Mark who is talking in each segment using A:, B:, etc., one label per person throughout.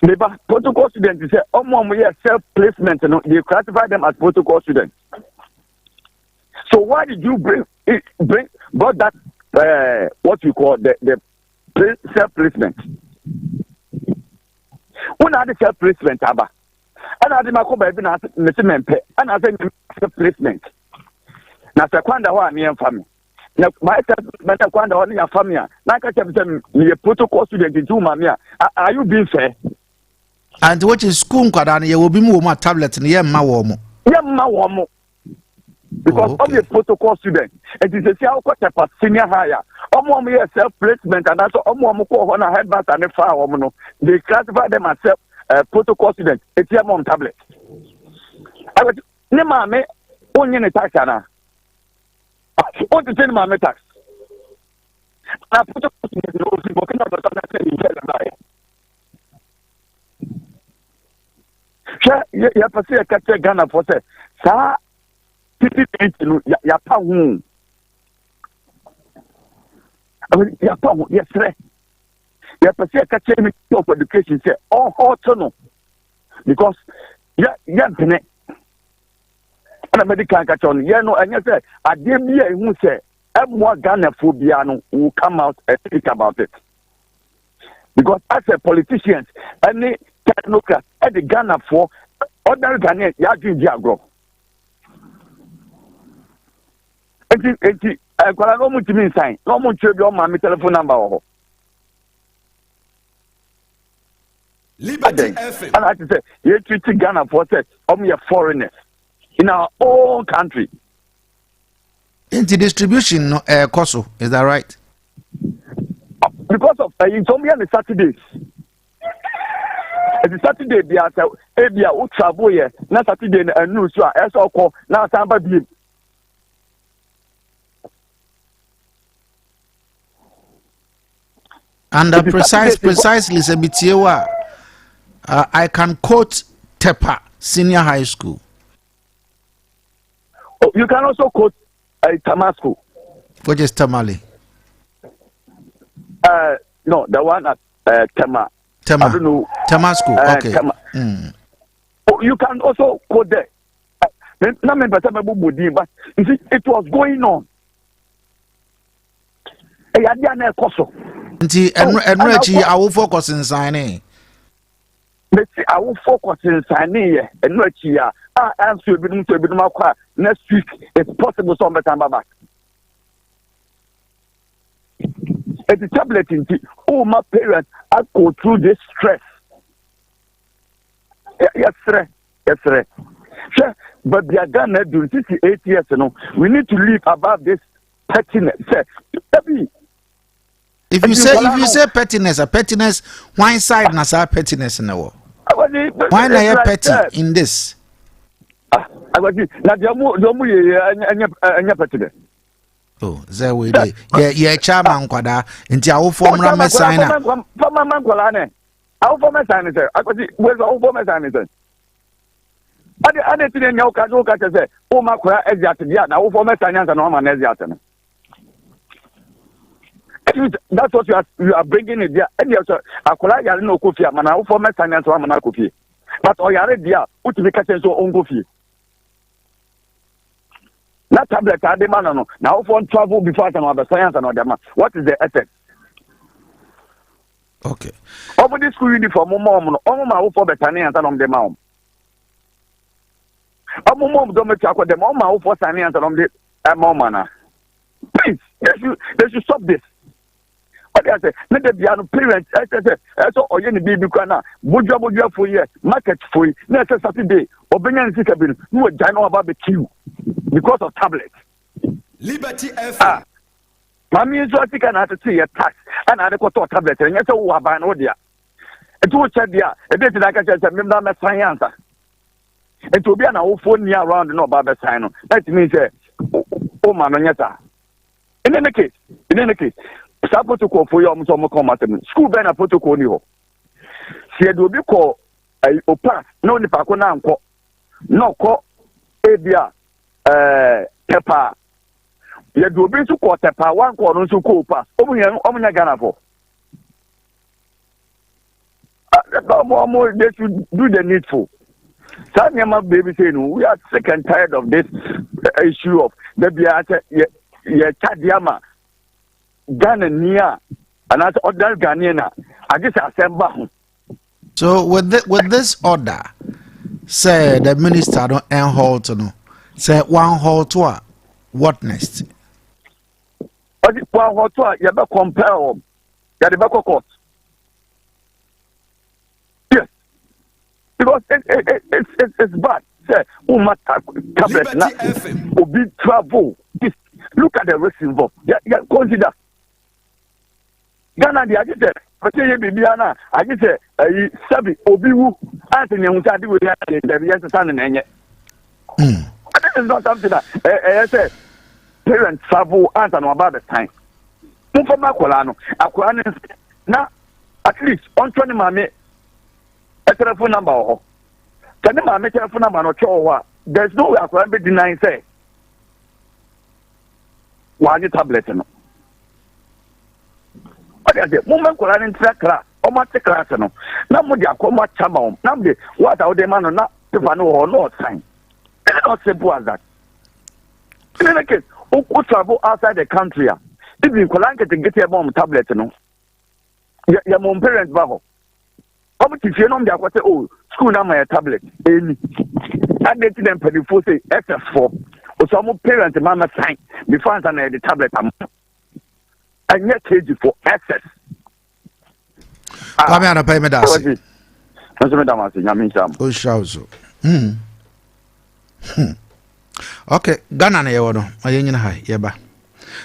A: Meba, protocol student sɛ ɔmo a ɔmo yɛ self placement no, they classify them as protocol students. So why did you bring it, bring brought that what you call the self placement? Wọn na adi self placement aba, ɛna adi ma kɔ baabi na mesi mɛmpɛ, ɛna asɛ self placement na sɛ kwan da hɔ a ne yɛn fa mi na maa self placement na kwan da hɔ ne yɛn fa mi a, na aka kyerɛ mi sɛ meyɛ protocol student nti wo ma mi a, are you being fair?
B: And which is school nkwadaa no, yɛwɔ bi mu wɔ mu a tablet no yɛ mma wɔn mo.
A: Yɛ mma wɔn mo because ɔmo yɛ protocol student. Nti sɛ si awokɔ Tepa Senior High a, ɔmo a ɔmo yɛ self placement anaasɛ ɔmo a ɔmo kɔɔ hɔ na headmaster ne fa wɔn no, they classify them as self protocol student. Eti ɛmɔ ɔmo tablet ɛwɔ ne maame onye ne tax ana o tete ne maame tax na protocol student na ofi Burkina Faso na sɛ Niger na baayɛ. Hwɛ, yɛpɛ sɛ yɛka kyerɛ Ghanafoɔ sɛ saa titi titi no yɛapa ho, yɛapa ho. Yɛserɛ, yɛpɛ sɛ yɛka kyerɛ Ministry of Education sɛ ɔhɔɔto no because yɛ yɛmpene. Ɛna mɛdi kan ka kyerɛ no, yɛn no ɛnyɛ sɛ adeɛ bi a ehu sɛ ɛmmoa Ghanafoɔ biara no will come out and speak about it, because as a politicians ɛne technocrats ɛde Ghanafoɔ, ordinary Ghanaians, yɛadwene di agorɔ. Nti nkwadaa no, ɔmo ntumi nsan na ɔmo nkyerɛ bi ɔmo maame telephone number wɔ hɔ.
C: Liberty
A: Adɛn
C: FM.
A: ɛna ate sɛ yɛtreat Ghanafoɔ sɛ ɔmo yɛ foreigners in our own country?
B: Nti distribution no ɛɛkɔ so, is that right?
A: Because of ɛyi nti ɔmo yɛ ne Saturdays. Ɛti Saturday bia, sɛ ebi a wo travel yɛ na Saturday no ɛnuru so a, ɛsɛ ɔkɔ na asan ba biem.
B: And
A: Nti
B: precise
A: Saturday-
B: precisely sɛ metie wo a, I can quote Tepa Senior High School.
A: Oh, you can also quote Tamasco.
B: Which is Tamale?
A: No, the one at Tema.
B: Tema.
A: I don't know.
B: Tema School.
A: Tema. Oh, you can also quote there. Na me pɛ sɛ mɛbobɔ din, but you see, it was going on. Ɛyɛ adeɛ a na ɛkɔ so.
B: Nti ɛno
A: Oh,
B: ɛno
A: ɛna
B: akyi awofoɔ kɔ sensan ne?
A: Mesi awofoɔ kɔsensane yɛ ɛno akyi a ɛnso ebinom nso ebinom akɔ a, next week it's possible sɛ ɔmbɛsan ba back. Eti tablet nti ɔma parents akɔ through this stress. Yɛsrɛ, yɛsrɛ, hwɛ baabi a Ghana adu 68 years no, we need to live above this pettiness sɛ ebi.
B: If you
A: Nti
B: say
A: nkwadaa
B: if you
A: no-
B: say pettiness, a pettiness, why side na saa pettiness na wɔ? Why na yɛ petty in this?
A: Akwasi, na deɛ mo yɛ yɛ ɛnyɛ pettiness?
B: Oh, sɛ wei de yɛ yɛkyɛ ama nkwadaa nti awofoɔ mmra mmɛsan na.
A: Fama ma nkwadaa nɛ awofoɔ mɛsan ne sɛ, Akwasi, wei sɛ awofoɔ mɛsan ne sɛ ade ti ne nya woka kyɛ sɛ woma akwadaa ɛzi ate deɛ a, na awofoɔ mɛsan nyansa na wama no ɛzi ate no. If that's what you are bringing it there, ɛdeɛ sɛ akwadaa yare na ɔkɔ fie a, ma na awofoɔ mɛsan nyansa wama no akɔ fie, but ɔyare deɛ a, wotumi ka kyerɛ sɛ ɔnkɔ fie na tablet ade ma no, na awofoɔ travel before asa na wabɛsan ansa na ɔde ama. What is the essence? Ɔmo de school uniform ma ɔmo no, ɔmo ma awofoɔ bɛsane ansa na ɔmo de ma ɔmo. Ɔmo ma ɔmo dɔm akɔ dɛm, ɔmo ma awofoɔ sane ansa na ɔmo de ɛma ɔmo ana? Please, they should stop this. Ɔde ase ne de bia no, parents ɛsɛ sɛ ɛsɛ ɔyɛ ne biribi kora na bodua bodua fo yɛ market fo yi na ɛsɛ Saturday ɔbɛnya ne sika bi no na wɔgyae na wɔaba abɛkiw because of tablet.
C: Liberty FM.
A: Ah, maame yi nso asika na atete yɛ tax ɛna ade kɔtɔ tablet. Ɛnyɛ sɛ wowɔ aban no wo dea, nti wokyɛ deɛ a ebi ti na aka kyerɛ sɛ mmemmra mɛsan ansa. Nti obi a na awofoɔ ni around na ɔba bɛsan no, that means sɛ o ma no nyɛ saa. In any case, saa protocol fo yi a ɔmo sɛ ɔmo ka ɔmo asɛm, school bɛn na protocol ni hɔ? Si yɛde obi kɔ ɛyi opa na onipa ko na nkɔ na ɔkɔ ebi a Tɛpa, yɛde obi nso kɔ Tɛpa, wankɔ, ɔno nso kɔ opa, ɔmo yɛ ɔmo nyɛ Ghana fo. Ɔmo ɔmo they should do the needful. Saa nneɛma beebi sɛ no, we are sick and tired of this issue of dabi a sɛ yɛ yɛ kyadeɛ ama Ghana ni a anaasɛ ordinary Ghanaian a agye sɛ asɛm ba ho.
B: So with this order, sɛ the minister no halt no, sɛ wan halt a, what next?
A: Ɔde wan halt a, yɛbɛ compel wɔn, yɛde bɛkɔ court. Yes, because it, it, it, it's bad. Sɛ woma tablet na obi travel this, look at the risk involved. Yeah, consider. Ghana de, agye sɛ pɛsɛ yɛ biribiara no a, agye sɛ ayi sɛbi obi wu ansa nea ehu sɛ ade wei ayɛ dɛbi yɛn sesa ne na ɛnyɛ. This is not something that ɛyɛ sɛ parents travel ansa na waba abɛsan. Momfa ma akwadaa no, akwadaa no na at least ɔntwɛ ne maame telephone number wɔ hɔ. Sɛ ne maame telephone number no ɔtwɛ wɔ hɔ a, there is no way akwadaa no bɛ deny sɛ wagye tablet no. Ɔde ase mo mma nkwadaa no ntena kra, ɔmo ate class no na mo de akɔ mo akyɛ ma wɔn na mo de what a wɔde ma no na paper no wɔ hɔ na ɔsan. It is not simple as that. In any case, o travel outside the country a, even nkwadaa nketenkete ɛma wɔn tablet no, yɛ yɛ mo parents ba hɔ, wɔn ti fie na wɔn de akɔ sɛ, oh, school na ama yɛ tablet ɛni adi ti na mpanimfoɔ sɛ SS foɔ o sɛ wɔn parents ma ma sign before ansa na yɛde tablet ama. Ɛnyɛ KG foɔ, SS.
B: Kwame, anɔpa yi meda ase.
A: Nso meda mo ase, Nyame nhyira mo.
B: Ɔnhyira wo so. Ok, Ghana na yɛwɔ no, ɔyɛ nyina ha yɛba.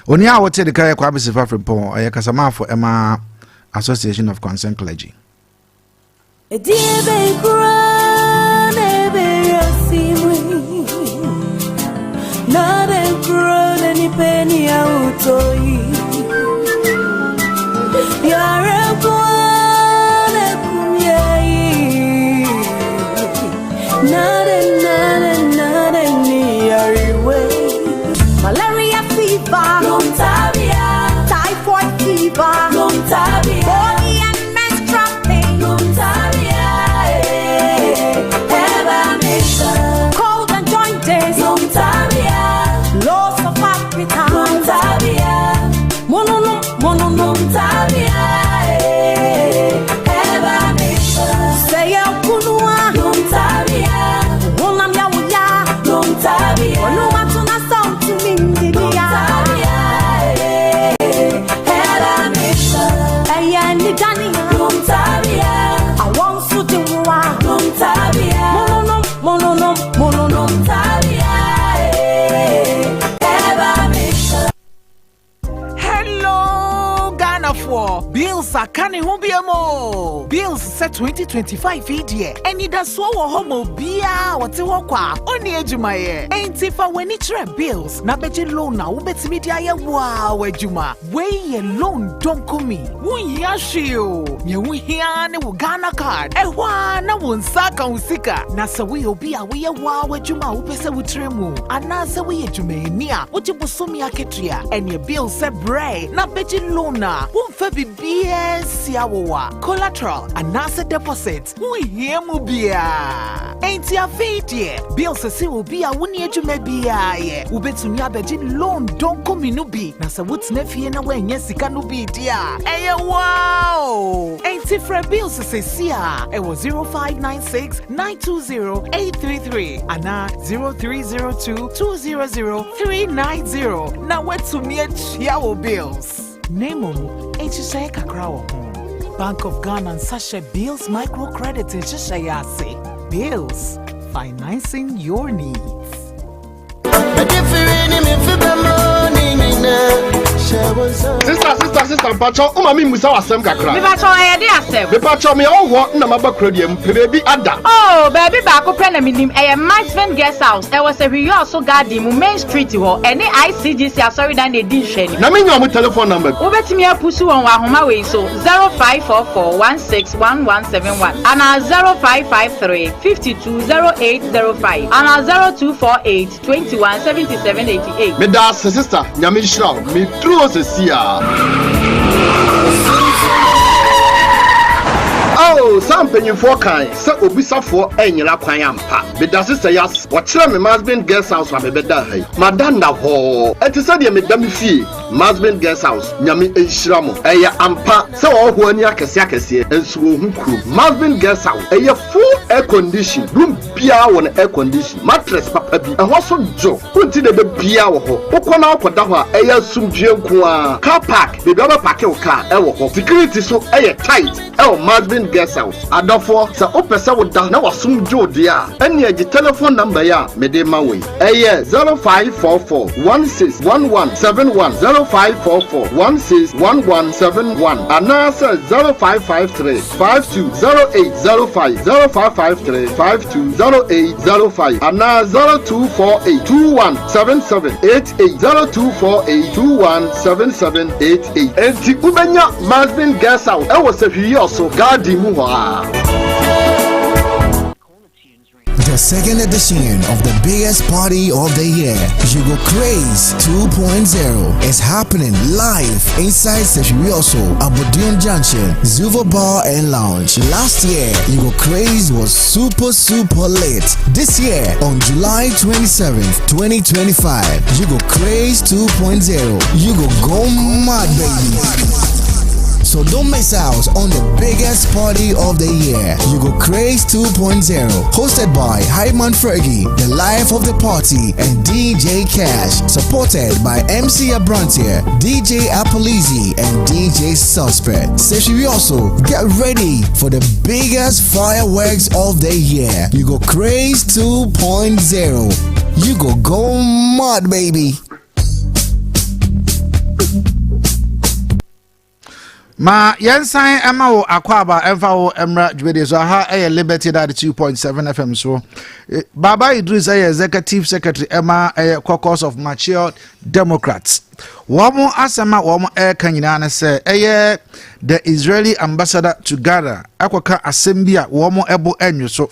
B: Oni a wote de ka yɛ Kwame Sefa Frimpong, ɔyɛ kasamafo ɛma Association of Concerned Clergy.
D: Ɛdeɛ bɛn koraa na ɛbɛyɛ ase mu yi? Na dɛn koraa na nipa ani awotɔ yi? Yare nko ara na ɛkum yɛ yi. Na dɛn, na dɛn, na dɛn ne yarewe?
E: Malaria fever,
D: Lumtabia,
E: typhoid fever,
D: Lumtabia,
E: body and menstrual pain,
D: Lumtabia, eh, herbal mixture.
E: Cold and jaundice,
D: Lumtabia,
E: loss of appetite.
D: Lumtabia,
E: Mononom, mononom,
D: Lumtabia, eh, herbal mixture.
E: Sɛ yɛ kunua,
D: Lumtabia,
E: honam ya wo ya,
D: Lumtabia,
E: onuma tuna sound to me ndidia.
D: Lumtabia, eh, herbal mixture.
E: Ɛyɛ nidania,
D: Lumtabia,
E: awɔ nso de wa.
D: Lumtabia,
E: Mononom, mononom, mononom.
D: Lumtabia, eh, herbal mixture.
F: Hello, Ghanafoɔ. Bills aka ne ho biom o. Bills sɛ 2025 yi deɛ, anidasoɔ wɔ hɔ ma obiara a wɔte hɔ kɔ a ɔnni adwumayɛ. Enti fa w'ani kyerɛ Bills na bɛgye loan a wobɛtumi de ayɛ waa w'adwuma. Wei yɛ loan donkomi. Wonhia hwee o. Nea wohia ne wo Ghana Card. Ɛhɔ ara na wo nsa aka wo sika. Na sɛ woyɛ obi a woyɛ waa w'adwuma a wopɛ sɛ wotrɛ mu anaasɛ woyɛ dwumayɛni a wogye bosome akatua, ɛneɛ Bills sɛ brɛ na bɛgye loan a womfa biribiara nsia wo a collateral anaasɛ deposit wonhia mu biara. Enti afei deɛ, Bills sɛ obi a wonni adwuma biara yɛ, wobɛtumi abɛgye loan donkomi no bi, na sɛ wotena fie na woanya sika no bi di a, ɛyɛ wow. Enti frɛ Bills sɛsi a ɛwɔ 0596 920 833 anaa 0302 200 390 na woatumi atua wo bills. Na mmom nhyehyɛeɛ kakra wɔ ho. Bank of Ghana nsa hyɛ Bills Microcredit nhyehyɛeɛ ase. Bills, financing your needs.
G: Sister, sister, sister, mpakyɛw, woma me mmusa w'asɛm kakra.
H: Mepakyɛw, ɛyɛ de asɛm?
G: Mepakyɛw, meyɛ wɔhoɔ na maba kuro deɛ mu pɛ baabi ada.
H: Oh, baabi baako pɛ na menim, ɛyɛ Maxvin Guest House. Ɛwɔ Sɛhwiyɔɔso Garden mu, Main Street hɔ. Ɛne ICGC asɔredan na ɛdi nhwɛanim.
G: Na menya ɔmo telephone number bi?
H: Wobɛtumi apusu wɔn wɔ ahoma wei so, 0544 161171 anaa 0553 52 0805 anaa 0248 21 77 88.
G: Meda ase, sister, Nyame nhyira wo. Meduru hɔ sɛsi a. Oh, saa mpanyimfoɔ kan sɛ obisafoɔ ɛnyera kwan ampa. Meda sesɛ yas wɔkyerɛ me Masbin Guest House a mebɛda ha yi. Mada nna hɔɔ. Ɛte sɛ deɛ meda me fie. Masbin Guest House, Nyame nhyira mo. Ɛyɛ ampa sɛ ɔhɔhoɔ ani akɛseɛ akɛseɛ nso wɔhu kurom. Masbin Guest House, ɛyɛ full air condition. Room biara wɔ no air condition. Mattress papa bi. Ɛhɔ so dwo. Wonti dede biara wɔ hɔ. Wokɔ na wokɔda hɔ a, ɛyɛ asomdwie nko ara. Car park, baabi a wobɛparke wo car ɛwɔ hɔ. Security so ɛyɛ tight ɛwɔ Masbin Guest House. Adɔfoɔ, sɛ wopɛ sɛ woda na w'asom dwo wo deɛ a, ɛnneɛ gye telephone number yi a mede ma wo yi. Ɛyɛ 0544 1611 71, 0544 1611 71, anaasɛ 0553 52 0805, 0553 52 0805, anaa 0248 21 77 88, 0248 21 77 88. Enti wobɛnya Masbin Guest House ɛwɔ Sefwi Garden mu hɔ a.
I: The second edition of the biggest party of the year, You Go Craze 2.0, is happening live inside Sefwi-Wiawso, Abodion Junction, Zuva Bar and Lounge. Last year, You Go Craze was super, super lit. This year, on July 27th, 2025, You Go Craze 2.0, you go go mad, baby. So don't miss out on the biggest party of the year. You Go Craze 2.0, hosted by Hyman Fergie, the life of the party, and DJ Cash, supported by MC Abrantier, DJ Apolizi, and DJ Suspect. Sefwi-Wiawso, get ready for the biggest fireworks of the year. You Go Craze 2.0. You go go mad, baby.
B: Ma yɛnsan ɛma wo akɔ aba ɛmfa wo mmra dwumadie so. Aha ɛyɛ Liberty 2.7 FM so. Baba Idris ɛyɛ executive secretary ɛma ɛyɛ Caucus of Mature Democrats. Wɔn asɛm a wɔn ɛreka nyinaa ne sɛ ɛyɛ the Israeli ambassador to Ghana akɔka asɛm bi a wɔn ɛbo ɛnwo so.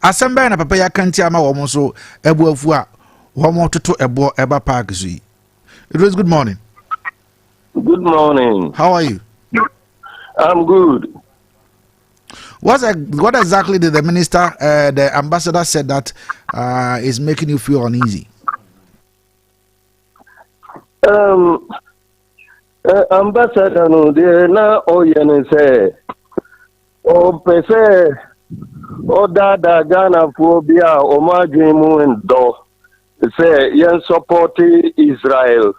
B: Asɛm bɛyɛ na papa yi aka nti ama wɔn nso ɛbo afu a wɔn toto ɛboɔ ɛba park so yi. Idris, good morning.
J: Good morning.
B: How are you?
J: I'm good.
B: What exactly did the minister, the ambassador said that is making you feel uneasy?
J: Ambassador no deɛ na ɔyɛ ne sɛ ɔpɛ sɛ ɔdaadaa Ghanafoɔ bi a ɔmo adwene mu ndɔ sɛ yɛn support Israel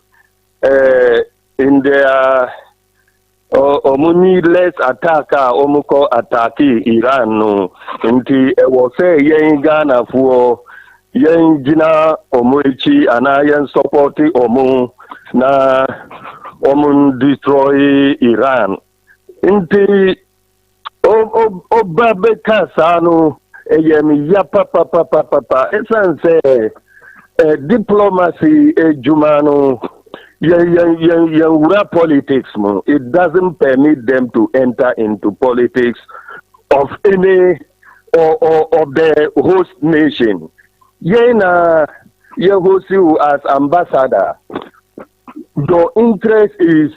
J: in their ɔmo needless attack a ɔmo kɔ attack Iran no, nti ɛwɔ sɛ yɛn Ghanafoɔ yɛn gyina ɔmo akyi anaa yɛn support ɔmo na ɔmo destroy Iran. Nti ɔba bɛka saa no, ɛyɛ me ya papapapapa, ɛsiane sɛ diplomacy adwuma no, yɛn wura politics mu. It doesn't permit them to enter into politics of any or of the host nation. Yɛn na yɛ host you as ambassador, your interest is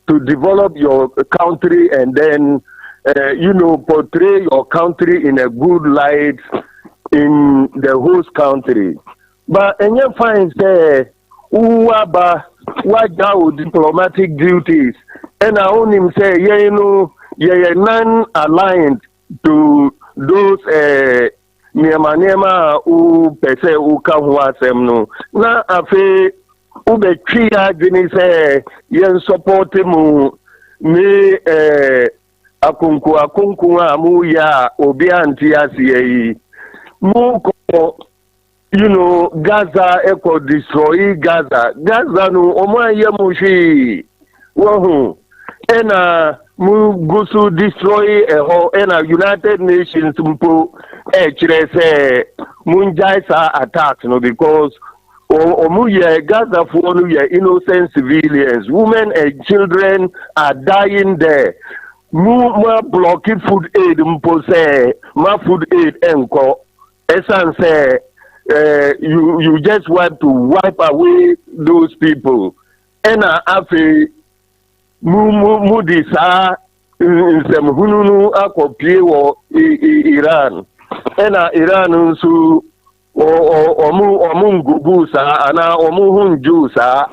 J: to develop your country and then portray your country in a good light in the host country. But ɛnyɛ fine sɛ waba wagya wo diplomatic duties, ɛna wonim sɛ yɛn no yɛyɛ non aligned to those nneɛma nneɛma a wopɛ sɛ woka ho asɛm no, na afei wobɛtwe yɛ adwene sɛ yɛn support mu ne akonko akonko a moyɛ a obi ante aseɛ yi. Mokɔ Gaza ɛkɔ destroy Gaza. Gaza no, ɔmo anyɛ mo hwee. Wɔho ɛna mo gu so destroy ɛhɔ, ɛna United Nations mpo ɛkyerɛ sɛ mongyae saa attack no because ɔmo yɛ Gazafoɔ no yɛ innocent civilians. Women and children are dying there. Mo block food aid mpo sɛ ma food aid ɛnkɔ, ɛsan sɛ you just want to wipe away those people. Ɛna afei mu di saa. Nsɛmhunu no akɔpue wɔ Iran, ɛna Iran nso wɔn ngugu saa anaa wɔn ho ndwuu saa,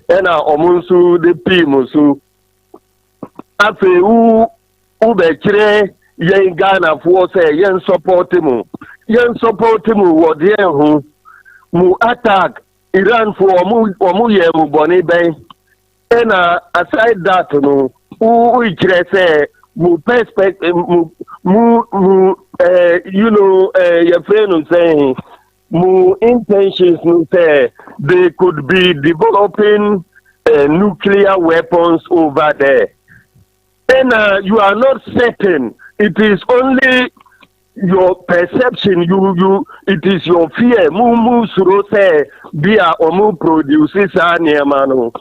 J: ɛna wɔn nso de pii mu so. Afei wo wobɛkyerɛ yɛn Ghanafoɔ sɛ yɛn sɔpɔte mu, yɛn sɔpɔte mu wɔ deɛn ho? Mu attack Iranfoɔ, wɔn yɛ mu bɔne bɛn? Ɛna aside that no, wokyerɛ sɛ mo perspective mo mo mo yɛfrɛ no sɛn, mo intentions no sɛ they could be developing nuclear weapons over there, ɛna you are not certain. It is only your perception, you it is your fear. Mo suro sɛ bi a ɔmo produce saa nneɛma no.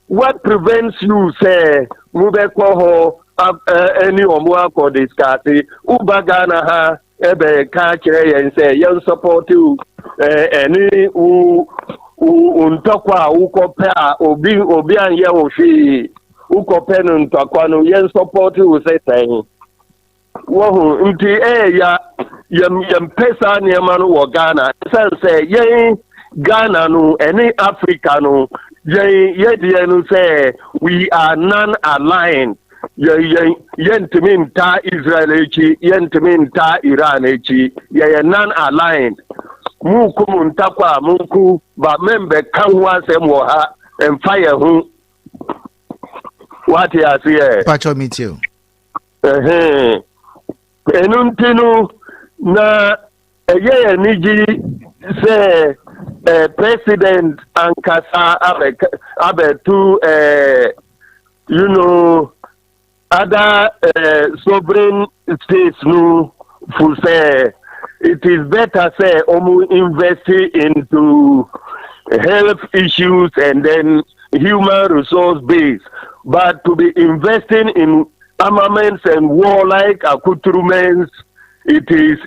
J: What prevents you sɛ mo bɛkɔ hɔ ɛne ɔmo akɔ discuss? Woba Ghana ha ɛbɛ ka kyerɛ yɛn sɛ yɛn support ɛne wo ntɔkwa a wokɔpɛ a obi anyɛ wo hwee, wokɔpɛ no ntɔkwa no, yɛn support wo sɛ sɛn? Wɔho nti ɛyɛ ya yɛmpɛ saa nneɛma no wɔ Ghana, ɛsiane sɛ yɛn Ghana no ɛne Africa no, yɛn yɛdeɛ no sɛ we are non-aligned. Yɛn yɛntumi nta Israel akyi, yɛntumi nta Iran akyi, yɛyɛ non-aligned. Munku mu ntakwa a munku ba membɛka ho asɛm wɔ ha mfa yɛn ho. Wate aseɛ?
B: Pakyɛ me tie o.
J: Ɛno nti no na ɛyɛ yɛn anigye sɛ president ankasa abɛto other sovereign states no fo sɛ it is better sɛ ɔmo invest into health issues and then human resource base, but to be investing in armaments and warlike accoutrements, it is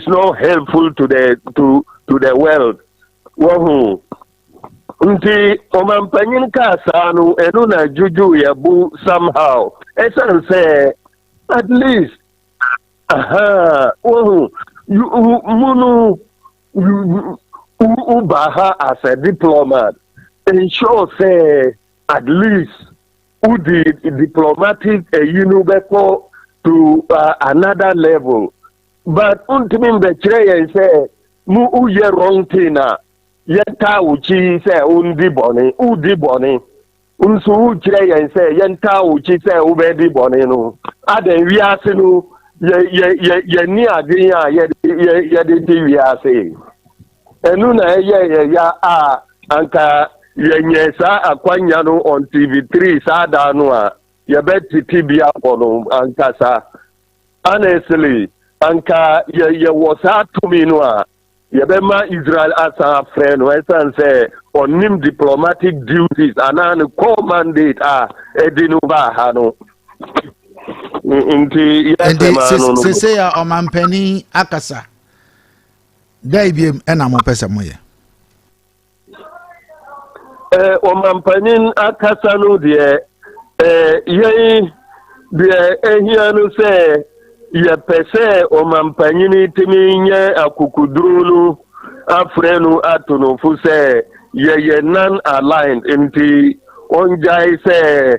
J: not helpful to the world. Wɔho nti ɔmampanyin kaa saa no, ɛno na dwudwu yɛ bo somehow, ɛsiane sɛ at least aha wɔho mu no woba ha as a diplomat, ensure sɛ at least wodi diplomatic ɛyi no bɛkɔ to another level, but ntumi mbɛkyerɛ yɛn sɛ mu woyɛ wrong thing a yɛntaa wo kyi sɛ wondi bɔne. Wodi bɔne nso wokyerɛ yɛn sɛ yɛntaa wo kyi sɛ wobɛdi bɔne no adan. Wiase no yɛ yɛ yɛ yɛni adwene a yɛde yɛ yɛde te wiase. Ɛno na ɛyɛ yɛ ya a anka yɛnyɛ saa akwanya no on TV3 saa daa no a yɛbɛtete bi akɔ no ankasa. Honestly, anka yɛ yɛwɔ saa tumi no a yɛbɛma Israel asan afrɛ no, ɛsiane sɛ ɔnim diplomatic duties anaa ne core mandate a ɛdi no baa ha no nti.
B: Nti sese a ɔmampanin akasa dɛ biem ɛna mopɛ sɛ moyɛ?
J: Ɔmampanin akasa no deɛ, yɛn deɛ ehia no sɛ yɛpɛ sɛ ɔmampanin tumi nyɛ akokoduro no afrɛ no ato no fo sɛ yɛyɛ non aligned, nti ɔngyae sɛ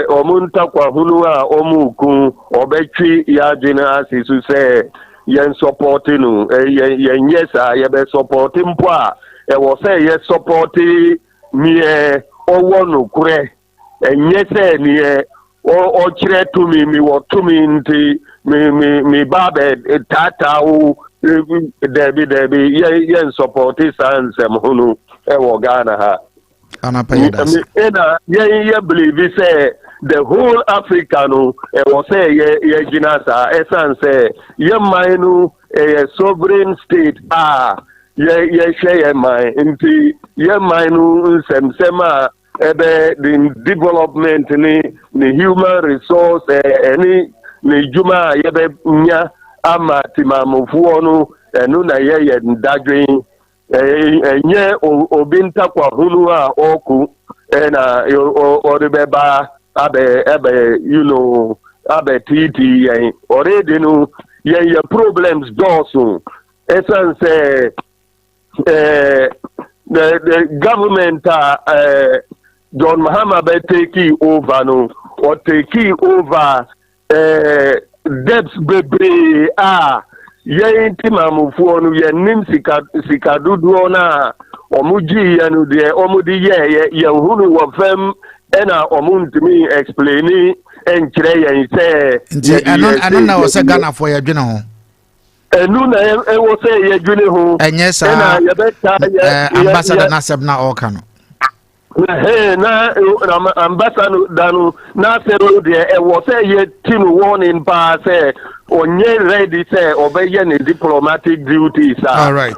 J: ɔmo ntakwahunu a ɔmo ku ɔbɛtwe yɛadwene ase so sɛ yɛn support no. Yɛnyɛ saa yɛbɛ support mpo a, ɛwɔ sɛ yɛ support neɛ ɔwɔ nokorɛ, ɛnyɛ sɛ neɛ ɔkyerɛ tumi mi wɔ tumi nti mi ba bɛ taataa wo. Dɛbi dɛbi, yɛn support saa nsɛm ho no ɛwɔ Ghana ha.
B: Anapa yɛ da.
J: Ɛna yɛn yɛ believe sɛ the whole Africa no ɛwɔ sɛ yɛ yɛgyina saa, ɛsan sɛ yɛ man no ɛyɛ sovereign state a yɛ yɛhwɛ yɛ man, nti yɛ man no nsɛmsɛm a ɛbɛ the development ne human resource ɛne ne dwuma a yɛbɛnya ama timamufoɔ no, ɛno na yɛyɛ ndadwen. Ɛnyɛ obi ntakwahunu a ɔko ɛna ɔde bɛba. abɛ ɛbɛ abɛ tiitii yɛn. Already no, yɛn yɛ problems dɔɔso ɛsiane sɛ the government a John Mahama bɛ take over no, ɔ take over debts bebree a yɛn ti maamufoɔ no yɛnim sika dodoɔ no a ɔmo gyiiɛ no deɛ ɔmo de yɛɛyɛ. Yɛn hunu wɔ fam ɛna ɔmo ntumi explain nkyerɛ yɛn sɛ
B: Nti ɛno na ɛwɔ sɛ Ghanafoɔ yɛdwene ho.
J: Ɛnu na ɛwɔ sɛ yɛdwene ho.
B: Ɛnyɛ saa.
J: Ɛna yɛbɛta yɛ
B: Ambassador n'asɛm na ɔreka no.
J: Ɛhɛn, na ambassador da no n'asɛm no deɛ, ɛwɔ sɛ yɛti no warning paa sɛ ɔnyɛ ready sɛ ɔbɛyɛ ne diplomatic duties a hɛn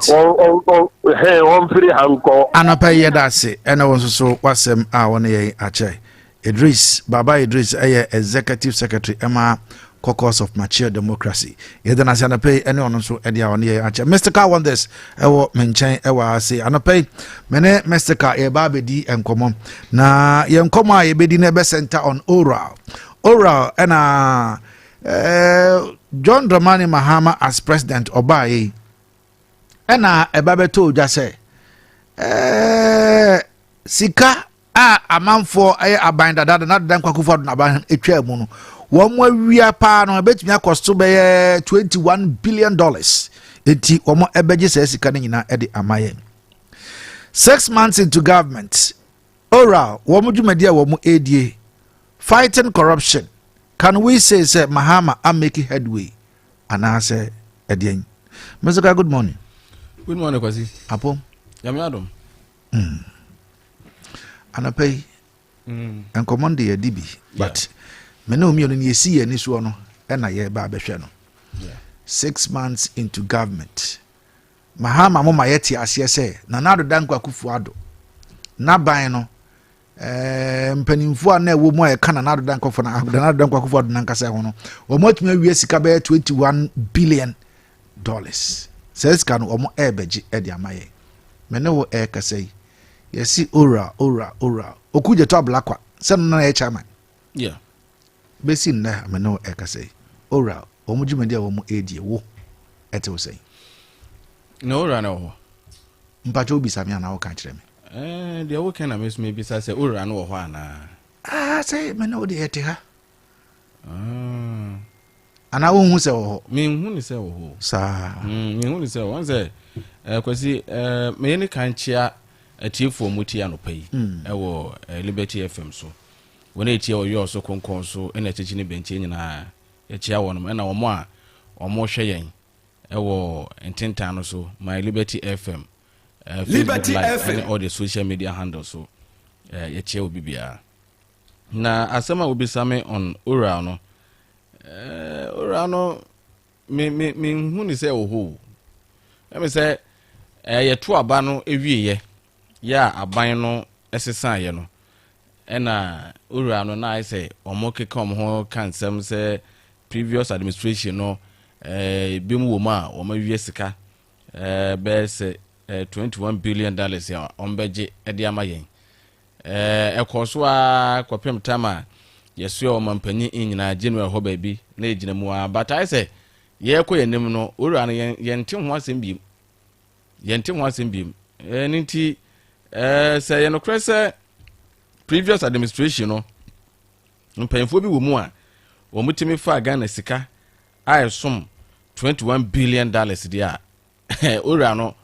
J: ɔmfiri ha nkɔ.
B: Anɔpa yi, yɛda ase ɛna wɔn nso so wasɛm a wɔne yɛn akyɛ. Idris Baba Idris ɛyɛ executive secretary ɛma Caucus of Mature Democracy. Yɛda no ase anɔpa yi ɛne ɔno nso ɛde a ɔne yɛn akyɛ. Mystical Wonders ɛwɔ me nkyɛn ɛwɔ ase. Anɔpa yi, me ne Mystical yɛba abɛdi nkɔmmɔ, na yɛn nkɔmmɔ a yɛbɛdi no ɛbɛ center on oral ɛna John Dramani Mahama as president ɔbaa yi, ɛna ɛba bɛtɔ odwa sɛ sika a amanfoɔ ɛyɛ aban dada na dada nkwakufoɔ ado n'aban atwa mu no, wɔn mo awia paa no ɛbɛtumi akɔ so bɛyɛ $21 billion. Eti wɔn ɛbɛgye saa sika no nyinaa ɛde ama yɛn. 6 months into government, oral wɔn dwumadi a wɔn edie fighting corruption, can we say sɛ Mahama a make headway anaasɛ ɛdeɛn? Mr. Good morning.
K: Good morning, Kwasi.
B: Apo?
K: Nyame adom.
B: Anɔpa yi, nkɔmmɔ no de yɛdi bi, but me ne omienu no yɛsi yɛn ani soɔ no ɛna yɛreba abɛhwɛ no. 6 months into government, Mahama mo ma yɛte aseɛ sɛ Nana Addo Dankwa Akufo Addo n'aban no, mpanimfoɔ a na ɛwɔ mu a yɛka Nana Addo Dankwa fo, Nana Addo Dankwa Akufo Addo nankasa ho no, wɔn atumi awie sika bɛyɛ $21 billion. Saa sika no wɔn ɛrebɛgye ɛde ama yɛn. Me ne wo ɛrekasa yi, yɛsi oral oral oral Okudzeto Ablakwa sɛ no na yɛ chairman. Bɛsi nnɛ a me ne wo ɛrekasa yi, oral wɔn dwumadi a wɔn ɛredie wo ɛte wo sɛn?
K: Na owura no wɔ hɔ.
B: Mpakyɛ, wobisa me anaa woka kyerɛ me?
K: Deɛ woka na meso mebisa sɛ owura no wɔ hɔ anaa?
B: Ah, sɛ me ne wo deɛ yɛte ha.
K: Ah.
B: Anaa wonhu sɛ wɔ hɔ?
K: Menhu ne sɛ wɔ hɔ.
B: Saa.
K: Menhu ne sɛ wɔn sɛ Kwasi, meyɛ ne kan kyea atiefoɔ mu tie anɔpa yi ɛwɔ Liberty FM so. Wɔn a ɛtie wɔ yɔɔ so konkɔn so ɛna akyikyi ne bɛnkyɛ nyinaa, yɛkyea wɔnom, ɛna wɔn a wɔn hwɛ yɛn ɛwɔ ntentan no so, My Liberty FM, Facebook
C: Liberty
K: Live
C: FM.
K: ɛne all the social media handles so, yɛkyea obi biara. Na asɛm a wobisa me on oral no, oral no, me me menhu ne sɛ ɛwɔ hɔ o. Ɛmi sɛ yɛto aba no ewieɛ yɛ a, aban no ɛsesaeɛ no, ɛna owura no na ayɛ sɛ ɔmo keka ɔmo ho ka nsɛm sɛ previous administration no, ebi mu wɔ mu a wɔn awie sika bɛyɛ sɛ $21 billion a wɔn bɛgye ɛde ama yɛn. Ɛkɔ so a kɔpem tam a yɛsoa ɔmampanyin nyinaa January hɔ baabi na yɛgyina mu a, but ayɛ sɛ yɛrekɔ yɛn anim no, owura no yɛnte ho asɛm biem, yɛnte ho asɛm biem. Ne nti sɛ yɛ nokorɛ sɛ previous administration no mpanyinfoɔ bi wɔ mu a wɔn tumi fa Ghana sika a ɛsom $21 billion deɛ a, owura no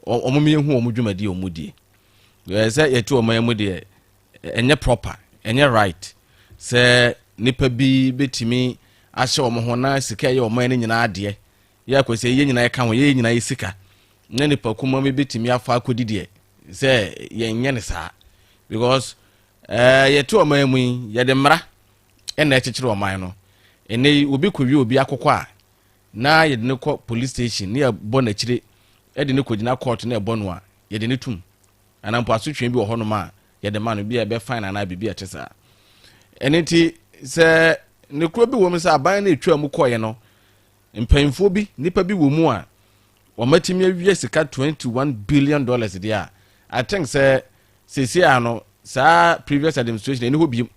K: wɔn mmienu wɔn dwumadi a wɔn die sɛ yɛte wɔn mu deɛ, ɛnyɛ proper, ɛnyɛ right sɛ nipa bi bɛtumi ahyɛ wɔn ho na sika ɛyɛ wɔn no nyinaa adeɛ yɛ akɔsɛ yɛ nyinaa ɛka ho, yɛ nyinaa yɛ sika na nipa kuma bi bɛtumi afa akɔdi deɛ sɛ yɛnyɛ ne saa, because yɛte ɔman mu yi, yɛde mmara ɛna ɛkyekyere ɔman no. Ɛnɛ yi, obi kɔwie obi akokɔ a, na yɛde ne kɔ police station ne yɛbɔ n'akyire ɛde ne kɔgyina court na ɛbɔ no a, yɛde ne tum anaa mpo asotwe bi wɔ hɔnom a yɛde ma no bi a ɛbɛ fine anaa biribi a ɛte saa. Ɛno nti sɛ ne kuro bi wɔ mu sɛ aban no etwa mu kɔɛ no, mpanyinfoɔ bi, nipa bi wɔ mu a wɔn atumi awie sika $21 billion deɛ a, I think sɛ seesei ano saa previous administration ɛni hɔ biem.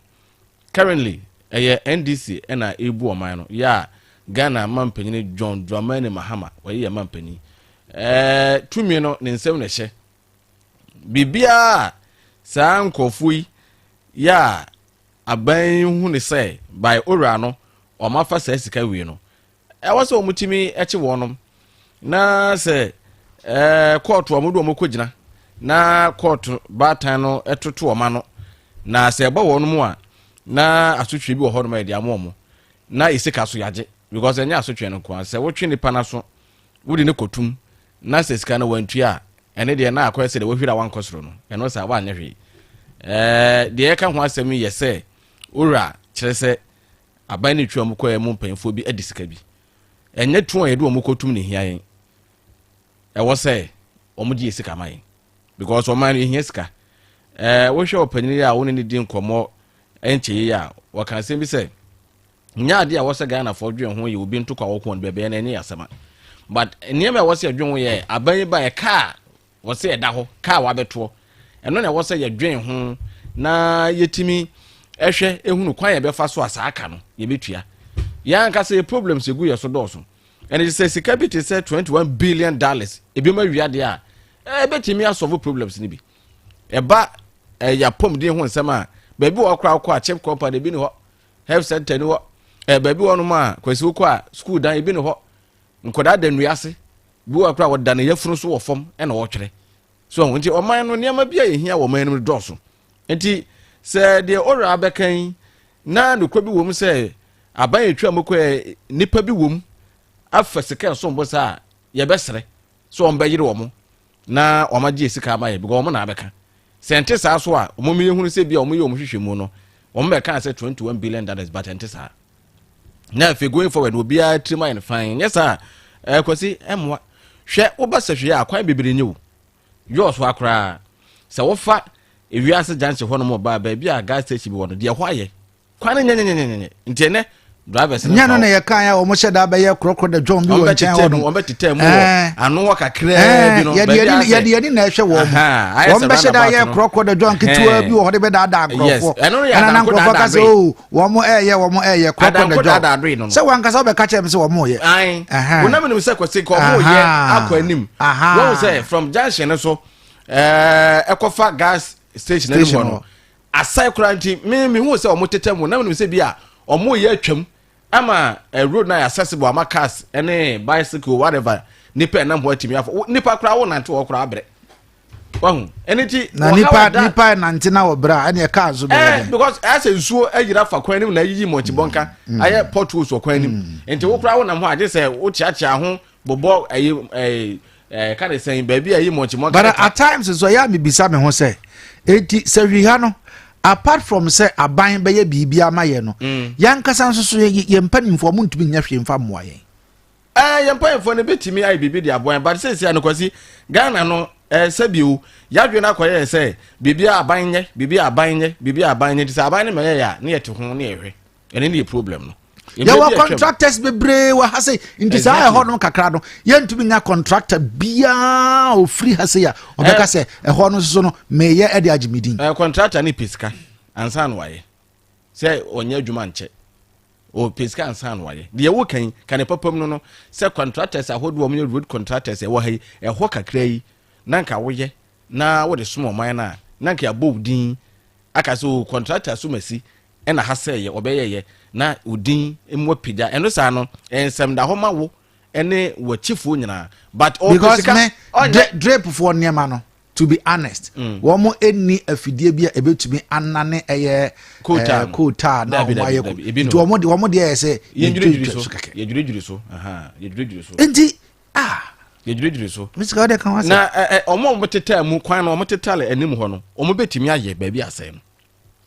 K: Currently, ɛyɛ NDC na ɛrebu ɔman no, yɛ a Ghana mampanyini John Dramani Mahama wɔyɛ yɛn mampanyin. Ɛɛ tumi no ne nsam na ɛhyɛ. Biribiara a saa nkurɔfoɔ yi yɛ a aban yi hu ne sɛ by owura no wɔn afa saa sika wie no, Ɛwɔ sɛ wɔtumi kye wɔnom na sɛ ɛɛ kɔɔto a wɔde wɔn kɔgyina na kɔɔto baatan no toto wɔn ano na sɛ ɛbɔ wɔn mu a na asotwe bi wɔ hɔnom a yɛde ama wɔn na esika so yagye because ɛnyɛ asotwe no nko a sɛ wotwe nipa no aso wode ne kɔtum na sɛ sika no wantua a ɛne deɛ na akɔyɛ sɛ deɛ wahwira wankɔ soro no ɛno saa wanyɛ hwee ɛɛ deɛ ɛka ho asɛm yɛ sɛ owura kyerɛ sɛ Aban no twa wɔn kɔɛ mu mpanyinfoɔ bi adi sika bi. Ɛnyɛ tu a yɛde wɔn kɔtum na ehia yɛn. Ɛwɔ sɛ wɔn gye yɛ sika ma yɛn because ɔman no yɛhia sika. Ɛɛ wohwɛ ɔpanyin yi a wo ne ne di nkɔmmɔ ɛnkyɛ yi a wɔka asɛm bi sɛ nyɛ adeɛ a wɔsɛ Ghanafoɔ dwen ho yɛ obi ntokwa wɔko wɔn baabi ɛna ɛnyɛ asɛm a but nneɛma a ɛwɔ sɛ yɛdwen ho yɛ aban yi ba yɛ kaa Wɔsɛ ɛda hɔ, ka a wabɛtoɔ. Ɛno na ɛwɔ sɛ yɛdwen ho na yɛtumi hwɛ hunu kwan yɛbɛfa so a saa ka no yɛbɛtua. Yɛn ankasa yɛ problems ɛgu yɛ so dɔɔso. Ɛno sɛ sika bi te sɛ 21 billion dollars ebi ma wia deɛ a ɛbɛtumi asɔvo problems no bi. Ɛba ɛyɛ apɔmuden ho nsɛm a baabi wɔ koraa wokɔ a chip compound ebi ni hɔ, health center ni hɔ, ɛɛ baabi wɔ nom a kwasi wokɔ a school dan ebi ni hɔ. Nkwadaa da nnua ase, bi wɔ hɔ koraa wɔda ne yafunu so wɔ fam na wɔtwere. So nti ɔman no nneɛma bi a yɛhia wɔ ɔman no mu dɔɔso. Nti sɛ deɛ ɔwura abɛka yi na nokorɛ bi wɔ mu sɛ aban atwa mu kɔ nipa bi wɔ mu afa sika ɛsom bo saa a yɛbɛsrɛ sɛ wɔn bɛyere wɔn na wɔn agye sika ama yɛ because wɔn na abɛka. Sɛ nte saa so a wɔn yɛhunu sɛ bi a wɔn yɛ wɔn hwehwɛ mu no wɔn bɛka sɛ 21 billion dollars but ɛnte saa. Na afei going forward obiara tirim ayɛ no fine nyɛ saa ɛɛ kwasi ɛmmoa hwɛ woba sɛ hwee a kwan bebree nye wo yɔɔ so akoraa sɛ wofa ewiase junction hɔ nom ɔbaa baabi a gas station bi wɔ no deɛ ɛhɔ ayɛ kwan no nyɛnyɛnyɛnyɛnyɛ nti ɛnɛ drivers no
B: nyɛ no na yɛka ya wɔn hyɛ da bɛyɛ korɔkorɔ da dwɔn bi wɔ nkyɛn hɔ nom
K: wɔn bɛ tetɛ mu wɔ ano hɔ kakraa bi no
B: baabi a sɛ yɛde yɛde na ɛhwɛ wɔn wɔn bɛhyɛ da yɛ korɔkorɔ da dwɔn ketewa bi wɔ hɔ de bɛ daadaa nkorɔfoɔ ɛna na nkorɔfoɔ ka sɛ o wɔn ɛyɛ wɔn ɛyɛ korɔkorɔ na dwɔ sɛ wɔn ankasa wɔbɛka kyerɛ mi sɛ wɔn yɛ.
K: Ayi wɔn nam sɛ kwasi kɔ wɔn yɛ akɔ anim wɔn sɛ from junction no so ɛɛ ɛkɔfa gas station anim hɔ no asae koraa nti mi mi hu sɛ wɔn tetɛ mu nam nim sɛ bi a wɔn yɛ atwam ama ɛ road na yɛ accessible ama cars ɛne bicycle whatever nipa ɛnam hɔ atumi afɔ nipa koraa wɔn nante hɔ koraa abrɛ. Wahu? Ɛno nti,
B: na nipa nipa nante na wɔ brɛ a ɛne ɛka nso bɛyɛ
K: dɛn. Because ɛyɛ sɛ nsuo ayira fa kwan nim na ayiyi mɔnkyebɔnka mm. ayɛ potholes wɔ kwan nim. Mm. Nti wo koraa wonam hɔ agye sɛ wokyeakyea ho bobɔ ɛyi ɛyi ɛɛ ka ne sɛn baabi a ɛyi mɔnkyebɔnka.
B: But at times nso ɛyɛ a mebisa me ho sɛ eti sɛ hwiha no apart from sɛ aban bɛyɛ biribi ama yɛ no mm. yɛn ankasa nso so yɛn mpanimfoɔ mo ntumi nyɛ hwee mfa mmoa yɛn.
K: Ɛɛ yɛn mpanyinfoɔ no bɛtumi ayɛ biribi de aboa yɛn but seesia no Kwasi Ghana no ɛɛ sɛbi o yadwene no akɔyɛ yɛ sɛ biribi a aban nyɛ biribi a aban nyɛ biribi a aban nyɛ nti sɛ aban no mɛyɛ yɛ a ne yɛte ho ne yɛhwɛ ɛne ne yɛ problem no.
B: Yɛwɔ contractors bebree wɔ ha sei nti saa ɛhɔ nom kakra no yɛntumi nya contractor biara ofiri ha sei a ɔbɛka sɛ ɛhɔ no nso no meyɛ ɛde agye me din.
K: Ɛɛ contractor ne pɛ sika ansa na wayɛ sɛ ɔnyɛ adwuma nkyɛ. Ɔpɛ sika ansa na wayɛ. Deɛ woka yi, ka ne papa mu no no, sɛ contractors ahodoɔ a wɔyɛ road contractors ɛwɔ ha yi, ɛhɔ kakra yi, na nka woyɛ na wode som ɔman no a, na nka yɛabɔ wo din aka sɛ o contractor Asumasi ɛna ha sɛeɛ, ɔbɛyɛyɛ, na wo din mu apagya. Ɛno saa no, nsɛm da hɔ ma wo ne w'akyifoɔ nyinaa. But ɔpɛ
B: Because
K: sika,
B: me,
K: ɔnyɛ.
B: drape foɔ nneɛma no, to be honest mm. wɔn nni afidie bi a ebetumi anane ɛyɛ
K: ɛɛ
B: kootaa na wɔn ayɛ ko nti wɔn de wɔn deɛ yɛ sɛ
K: yɛdwiridwiri so kɛkɛ yɛdwiridwiri so yɛdwiridwiri so
B: nti ah
K: yɛdwiridwiri so
B: misika ɔde kan wa sɛ
K: na ɛ ɛ wɔn a wɔn tetɛ mu kwan no wɔn tetɛ anim hɔ no wɔn betumi ayɛ baabi asɛn no.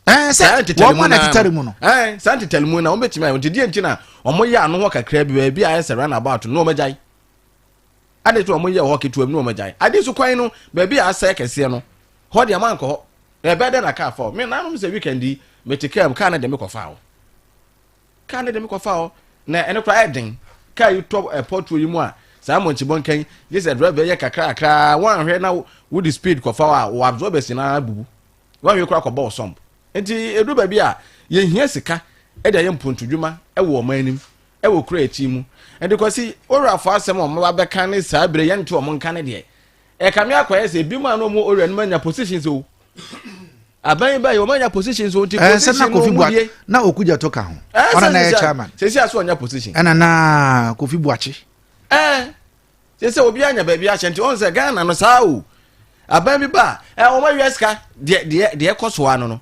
B: ɛɛ sɛ wɔn na tetɛ mu no
K: ɛɛ saa tetɛ mu na wɔn betumi ayɛ nti deɛ nti na wɔn yɛ ano hɔ kakra bi baabi a ayɛ sɛ round about no wɔn agyae. Adɛn nti na wɔyɛɛ hɔ ketewa bi na wɔagyae? Ade so kwan no, baabi a asɛe kɛseɛ no, hɔ deɛ mankɔ hɔ. Na ɛbɛyɛ dɛn na kaa fa hɔ? Me nanom sɛ weekend yi, mete kaa mu, kaa no de me kɔfaa hɔ. Kaa no de me kɔfaa hɔ. Na ɛno koraa ɛyɛ den. Kaa yi tɔ pɔtuo yi mu a, saa mmɔnkyebɔnka yi, gye sɛ driver yɛ kakrakra, woanhwɛ na wode speed kɔfa hɔ a, wɔ absorbers nyinaa bubu. Woanhwɛ koraa kɔbɔ wo sɔmp. Nti edu baabi a yɛhia sika de ayɛ mpontodwuma wɔ ɔman anim wɔ kuro akyi mu. Nti Kwasi, owurafo asɛm a wɔn abɛka ne saa bere yɛnte wɔn nka ne deɛ. Ɛkame akɔyɛ sɛ ebinom a na wɔn owura no anya positions o. Aban yi ba yi wɔn anya positions o nti position no wɔn die.
B: Na Okudzeto ka ho. Ɔna na yɛ chairman.
K: Sisi aso ɔnya position.
B: Ɛna na Kofi Buakye.
K: Ɛɛ sɛ sɛ obi anya baabi ahyɛ nti ɔn sɛ Ghana no saa o. Aban bi ba a ɛ wɔn awia sika deɛ deɛ deɛ ɛkɔ so ano no.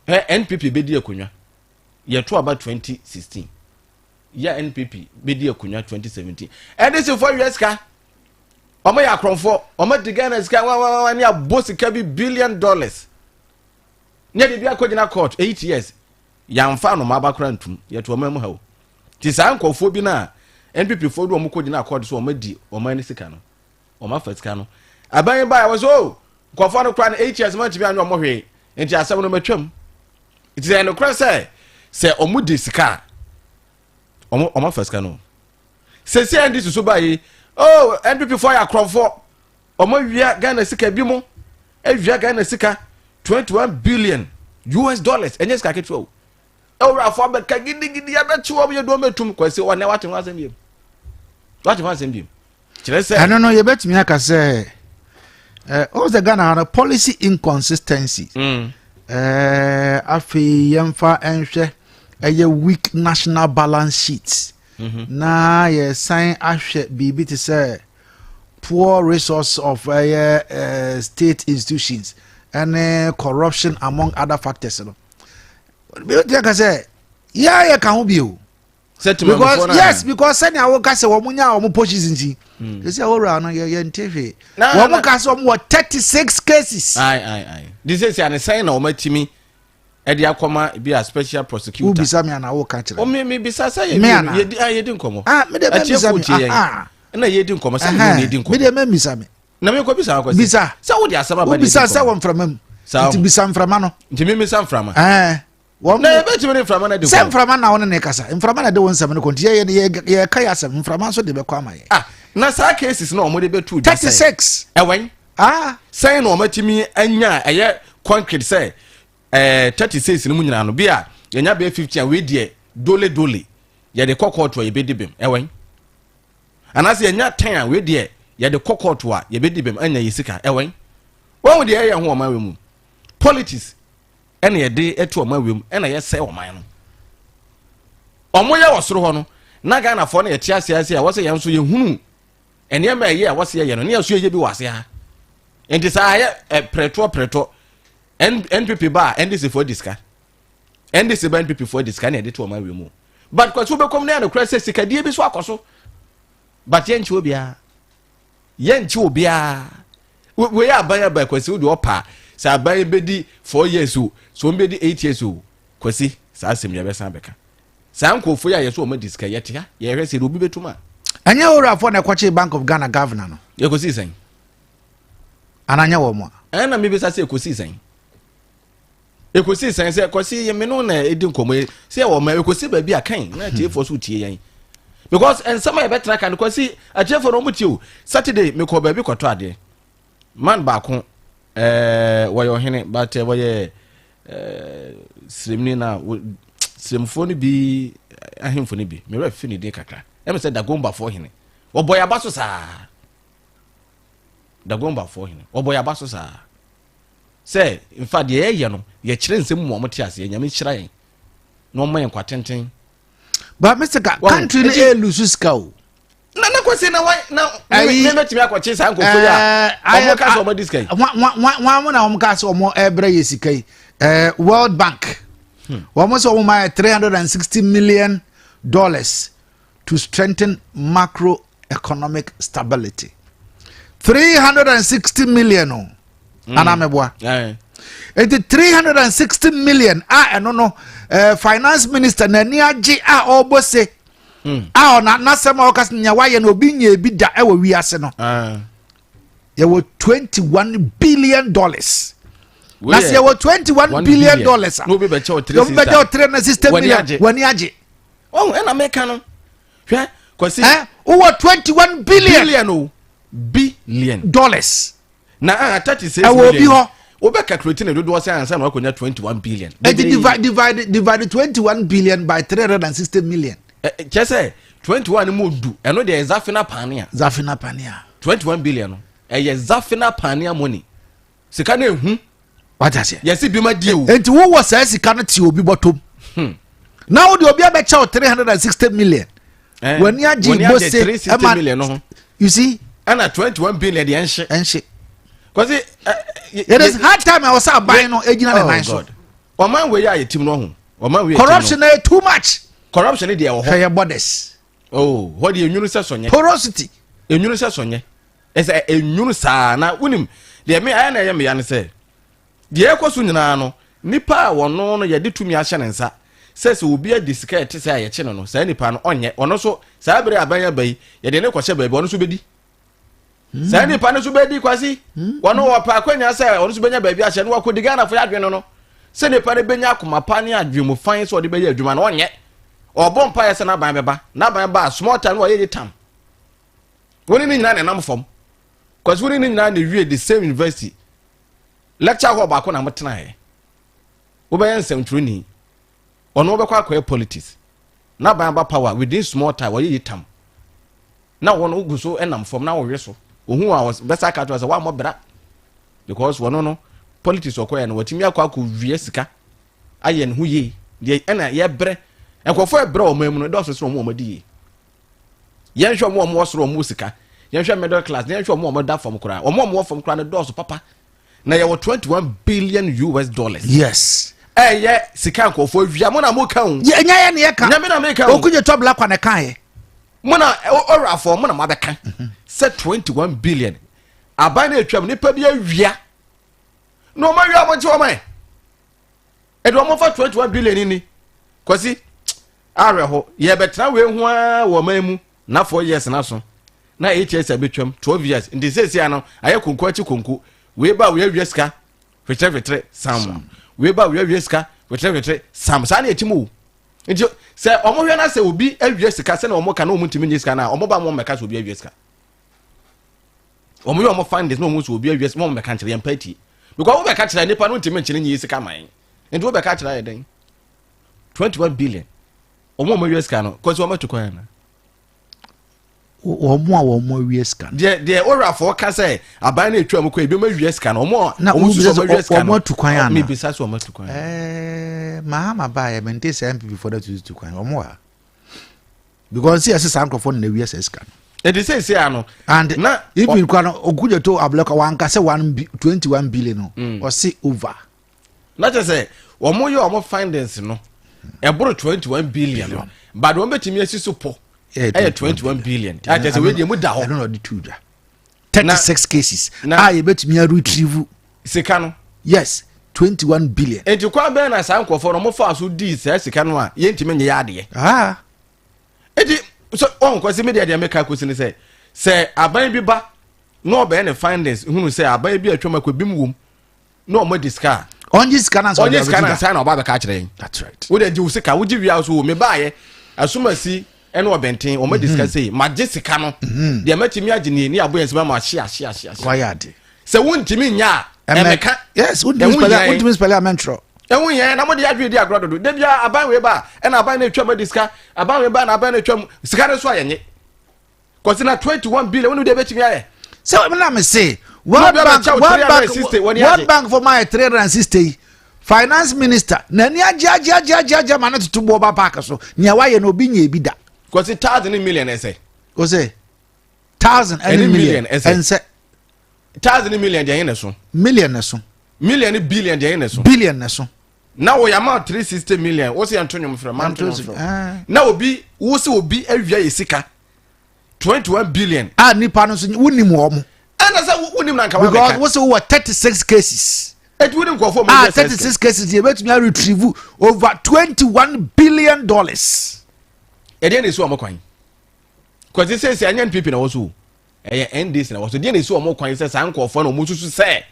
K: Ɛ NPP bɛdi akonnwa. Yɛto aba 2016. Yɛ NPP bɛdi akonnwa 2017. NDC fo awia sika. Wɔn yɛ akorɔmfoɔ. Wɔn adi Ghana sika wawawa ne abɔ sika bi billion dollars. Ne yɛde bi akɔgyina court 8 years. Yɛamfa anoma aba koraa ntum. Yɛto ɔman mu ha o. Nti saa nkurɔfoɔ bi no a NPP foɔ de wɔn kɔgyina court so wɔn adi ɔman no sika no. Wɔn afa sika no. Aban yi baeɛ wɔ so o nkurɔfoɔ no koraa no 8 years mantumi anyɛ wɔn hwee. Nti asɛm no matwam. Nti sɛ ɛnokorɛ sɛ sɛ wɔn di sika a wɔn afa sika no. Sɛsi NDC so ba yi, oh NPP foɔ yɛ akorɔmfoɔ. Wɔn awia Ghana sika bi mo awia Ghana sika 21 billion US dollars. Ɛnyɛ sika ketewa o. Ewurafoɔ abɛka gidigidi abɛkye wɔn yɛ dɔm etum kwasi wɔn na wate ho asɛm biem. Wate ho asɛm biem. Kyerɛ sɛ.
B: Ɛno no yɛbɛtumi aka sɛ ɛɛ ɔn sɛ Ghana ha no policy inconsistency. Mm. Ɛɛ afei yɛmfa nhwɛ ɛyɛ weak national balance sheet. Mm-hmm. Na yɛsan ahwɛ biribi te sɛ poor resource of ɛyɛ uh, state institutions ɛne corruption among other factors no. Bi o ti ka sɛ yɛa yɛ ka ho bio. Because yes because sɛnea woka sɛ wɔn nya wɔn positions nti hmm. sɛ owura no yɛ yɛ nte hwee wɔn ka sɛ wɔn wɔ 36 cases.
K: Ayi ayi ayi de sɛ sɛ anisɛn na wɔn atumi ɛde akɔma bi a special prosecutor.
B: Wobisa mi ana woka kyerɛ.
K: O mi mi bisa sɛ yɛ mi yɛ di ah yɛ di nkɔmɔ.
B: Ah mi de mɛ bisa mi ah
K: ɛna yɛ di nkɔmɔ sɛ mi yɛ di nkɔmɔ.
B: Mi de mɛ bisa mi.
K: Na mi kɔ bisa akɔsi.
B: Bisa.
K: Sɛ wo de asɛm aba
B: de di nkɔmɔ. Wobisa sɛ wɔ nframa mu. Nti bisa nframa no.
K: Nti mi bisa nframa.
B: Ɛɛ.
K: Wɔn na ebetumi ne nframa na di nkɔmɔ.
B: Sɛ nframa na wɔn ne kasa nframa na de wɔn nsɛm no kɔ nti yɛ yɛ yɛ ka yɛ asɛm nframa nso de bɛkɔ ama yɛ.
K: Ah na saa cases na wɔn de bɛtu dwa sɛ.
B: 36.
K: Ɛwɛn.
B: Ah.
K: Sɛn na wɔn atumi anya ɛyɛ concrete sɛ ɛɛ 36 no mu nyinaa no bi a yɛnya bɛyɛ 50 a wei deɛ dole dole yɛde kɔ kɔɔto a yɛbɛdi bem ɛwɛn. Anaasɛ yɛnya 10 a wei deɛ yɛde kɔ kɔɔto a yɛbɛdi bem anya yɛ sika ɛwɛn. Wɔn deɛ ɛyɛ ho wɔn awɛ mu politics ɛna yɛde ɛto ɔman wei mu ɛna yɛsɛe ɔman no. Ɔmo yɛ wɔ soro hɔ no na Ghanafoɔ no yɛte ase ase a wɔsɛ yɛn nso yɛhunu nneɛma ɛyɛ a wɔsɛ yɛyɛ no ne yɛn nso yɛyɛ bi wɔ ase ha. Nti saa yɛ prɛtoɔ prɛtɔ NPP ba a NDC foɔ di sika NDC ba NPP foɔ di sika na yɛde to ɔman wei mu. But kwasi wobɛkɔm no yɛ nokorɛ sɛ sikadie bi so akɔ so but yɛnkyɛ obiara yɛnkye obiara wei aban aba kwasi wo deɛ ɔpa sɛ aban yi bɛdi four years o sɛ wɔn bɛdi eight years o kwasi saa asɛm yɛbɛsan bɛka saa nkurɔfoɔ yi a yɛsɛ wɔn adi sika yɛte ha yɛhwɛ sɛ obi bɛtum a.
B: Ɛnyɛ owurafoɔ na ɛkɔkye Bank of Ghana governor no.
K: Yɛkɔsii sɛn?
B: Anaa nyɛ wɔn
K: a? Ɛna mebisa sɛ ɛkɔsii sɛn? Ɛkɔsii sɛn sɛ kɔsi yɛ me no na ɛdi nkɔmmɔ yi sɛ yɛwɔ ma ɛkɔsi baabi a kan na atiefoɔ so tie yɛn because nsɛm a yɛbɛtena ka no kɔsi atiefoɔ no wɔn tie o Saturday mekɔ baabi kɔtɔ adeɛ man baako ɛɛ wɔyɛ ɔhene but eh, wɔyɛ ɛɛ siremni na siremfoɔ no bi ahemfo no bi mewura fi ne din kakra ɛmɛ sɛ dagombafoɔ hene wɔbɔ yaba so saa dagombafoɔ hene wɔbɔ yaba so saa Sɛ nfa deɛ yɛyɛ no yɛkyerɛ nsɛm mu ma wɔn te aseɛ nyame nhyira yɛn na ɔma yɛn nkwa tenten.
B: But Mr. Ka country no ɛyɛ lusu sika o.
K: Na na kwasi na wɔn na ne mɛtumi akɔkye saa nkurɔfoɔ yi a wɔn ka sɛ wɔn adi sika yi.
B: Wɔn wɔn na wɔn ka sɛ wɔn ɛbrɛ yɛ sika yi ɛɛ World Bank wɔn sɛ wɔn ma yɛ $360 million to strengthen macro economic stability 360 million o mm. anaa mɛboa nti 360 million a ɛno no eh, finance minister n'ani agye a ɔrebɔ se mm. a ɔna n'asɛm a ɔka sɛ nea wayɛ no obi nyɛ ebi da ɛwɔ wiase no ah. yɛwɔ 21 billion dollars na sɛ yɛwɔ 21 billion dollars a
K: obi bɛkyɛ o
B: 360 million w'ani agye
K: ɔn ɛna meka no hwɛ kwasi.
B: ɛ wowɔ 21 billion.
K: Billion o billion.
B: Dollars.
K: Na ah 36 million.
B: Ɛwɔ obi hɔ.
K: Wobɛ calculate ne dodoɔ sɛ ansa na wakɔnya 21 billion.
B: Eti divide divide divide 21 billion by 360 million.
K: Kyɛ sɛ 21 no mu du ɛno deɛ Zafina Pania.
B: Zafina Pania.
K: 21 billion no ɛyɛ Zafina Pania money. Sika no ehu.
B: Wate aseɛ.
K: Yɛsi bi ma die o.
B: Eti wowɔ saa sika no te obi bɔtɔm. Na wode obi abɛkyɛ wo 360 million.
K: Eh,
B: W'ani agye
K: w'ani agye
B: bose
K: 360 million no ho.
B: You see?
K: Ɛna 21 billion deɛ ɛnhye.
B: Ɛnhye.
K: Kwasi.
B: It is hard time a wɔsɛ aban no egyina ne nan so.
K: Ɔman wei a yɛtim no ho. Ɔman wei yɛtim no.
B: Corruption na too much.
K: Corruption deɛ wɔ hɔ.
B: Hwɛ yɛ borders.
K: Oh, hɔ deɛ enwunu sɛ sɔnyɛ.
B: Porosity.
K: Enwunu sɛ sɔnyɛ. Ɛsɛ enwunu saa na wunim deɛ me ayɛ na ɛyɛ meya ne sɛ deɛ ɛkɔ so nyinaa no nipa a wɔno no yɛde tumi ahyɛ ne nsa sɛ sɛ obi adi sika ɛte sɛ a yɛkye no no saa nipa no ɔnyɛ ɔno so saa bere aban aba yi yɛde ne kɔhyɛ baabi ɔno so bɛdi. Saa nipa no nso bɛdi kwasi. Wɔn wɔpɛ akwanya sɛ ɔno nso bɛnya baabi ahyɛ no wakɔdi Ghana fo adwene no no. Sɛ nipa no bɛnya akoma pa ne adwene mu fan sɛ ɔde bɛyɛ adwuma no ɔnyɛ. Ɔbɔ mpaeɛ sɛ n'aban bɛba. N'aban ba a small time no wɔyɛ yi tam. Wɔn ne nyinaa na ɛnam fam. Kwasi wɔn ne nyinaa na ewie the same university. Lecture hall baako na motenaeɛ. Wobɛyɛ nsɛmtwerɛni. Ɔno wobɛkɔ akɔyɛ politics. N'aban ba power within small time wɔyɛ yi tam. Na wɔn wogu so nam fam na wɔwe so ohun a bɛsa aka kyerɛ sɛ wɔammɔ bra because wɔn no politics ɔkɔyɛ no wɔtumi akɔ akɔ wia sika ayɛ ne ho yie deɛ ɛna yɛbrɛ nkurɔfoɔ ɛbrɛ wɔn mu no dɔɔso sɛ wɔn wɔn adi yie yɛnhwɛ wɔn wɔn wɔ soro wɔn wɔ sika yɛnhwɛ middle class yɛnhwɛ wɔn wɔn da fam koraa wɔn wɔn wɔ fam koraa no dɔɔso papa na yɛwɔ 21 billion US dollars.
B: Yes.
K: Ɛyɛ sika nkurɔfoɔ awia mo na mo ka o.
B: Yɛ nya yɛ ne yɛ ka.
K: Nyame na mi ka o.
B: Okugye tɔ bila kwa na ka yɛ.
K: Mo na ɔwurafoɔ mo na mo abɛka sɛ 21 billion aban na atwam nipa bi awia na wɔn awia wɔn nkye wɔn ɛ ɛde wɔn fa 21 billion ni kwasi awerɛho yɛbɛtena wei ho ara wɔ ɔman mu na 4 years na so na 8 years abɛtwam 12 years nti seesia no ayɛ konko akyi konko wei ba wei awia sika hwetere hwetere sam wei ba wei awia sika hwetere hwetere sam saa na ɛtim o nti sɛ ɔmo hwɛ na sɛ obi awia sika sɛ na ɔmo ka na ɔmo ntumi nye sika na ɔmo ba mo mmɛka sɛ obi awia sika ɔmo yɛ ɔmo findings na ɔmo sɛ obi awia sika ɔmo mmɛka nkyerɛ yɛn mpa tie because wo bɛka kyerɛ nipa no ntumi nkyerɛ nye sika man nti wo bɛka kyerɛ yɛ dɛn 21 billion ɔmo ɔmo awia sika no kɔsi ɔmo atu kwan ana
B: Wɔn a wɔn awia sika no.
K: Deɛ deɛ owurafoɔ ka sɛ aban no atwa mu kɔ ebi ɔmo awia sika no ɔmo a
B: Na
K: ɔmo susu
B: wobisa
K: ɔmo awia
B: sɛ
K: sika no
B: wɔn atu kwan ana?
K: Mebisa sɛ ɔmo atu kwan.
B: Ɛɛ Mahama baa yɛ mente sɛ NPP foɔ da tutu kwan wɔn wɔ ha because yɛsɛ saa nkurɔfoɔ no na awia saa sika
K: no. Ɛdi sɛ esi ano.
B: And
K: na
B: even kura no Okudzeto Ablakwa wanka sɛ one bi 21 billion no ɔse over.
K: Na kyerɛ sɛ wɔn yɛ wɔn findings no ɛboro 21 billion no but wɔn bɛtumi asi so pɔ ɛyɛ 21 billion a kyerɛ sɛ wei deɛ mu da hɔ.
B: Ɛno na ɔde tu dwa 36 cases a yɛbɛtumi a retrieve
K: sika no.
B: Yes 21 billion.
K: Nti kwan bɛn na saa nkurɔfoɔ no wɔn fa so dii saa sika no a yɛntumi nyɛ yɛ adeɛ. Nti so wɔn kɔsi mi deɛ deɛ meka kɔsi ne sɛ sɛ aban bi ba na ɔbɛyɛ ne findings hunu sɛ aban bi atwam akɔ bi mu wɔm na ɔmo di sika
B: a. Ɔngye sika na nsa
K: ɔngye sika na nsa na ɔba abɛka akyerɛ yɛn.
B: That's right.
K: Wo de gye wo sika wogye wia so me baayɛ asomasi ɛne ɔbɛnten ɔmo di sika mhm. sei magye sika no mhm. deɛ mɛtumi agye nie ne abɔ yɛn nsɛm ama ahye ahye ahye ahye.
B: Wayɛ ade.
K: Sɛ wontumi nya a ɛmɛka.
B: Yes wontumi spɛlɛ wontumi spɛlɛ amɛntrɔ.
K: Ɛho yɛn na mo de adwene di agorɔ dodo de bia aban wei ba ɛna aban na etwam adi sika aban wei ba na aban na etwam sika no so ayɛ nye. Kɔsi na 21 billion wonu de ebetumi ayɛ.
B: Sɛ na me se World Bank World Bank World Bank for my 360 yi finance minister n'ani agye agye agye agye agye ma ne toto boɔ ba paaki so nea wayɛ no obi nyɛ ebi da.
K: Kɔsi thousand ne million ɛsɛ.
B: O sɛ thousand ɛne million ɛnsɛ.
K: Thousand ne million deɛ ɛyɛ na so.
B: Million na so.
K: Million ne billion deɛ ɛyɛ na so.
B: Billion na so.
K: Na wɔyɛ ama 360 million wosɛ yɛn to nwom frɛ ma nto nwom frɛ na obi wosɛ obi awia yɛ sika. 21 billion.
B: A nipa no nso wonim wɔn.
K: Ɛna sɛ wonim na nka wabɛka.
B: Because wosɛ wowɔ 36 cases.
K: Eti wonim nkurɔfoɔ mo
B: A 36 cases yɛ bɛtumi a retrieve over 21 billion dollars.
K: Ɛdeɛ na esi wɔn kwan. Kwasi sɛ sɛ ɛnyɛ NPP na wɔ so o. Ɛyɛ NDC na wɔ so. Deɛ na esi wɔn kwan sɛ saa nkurɔfoɔ na wɔn susu sɛ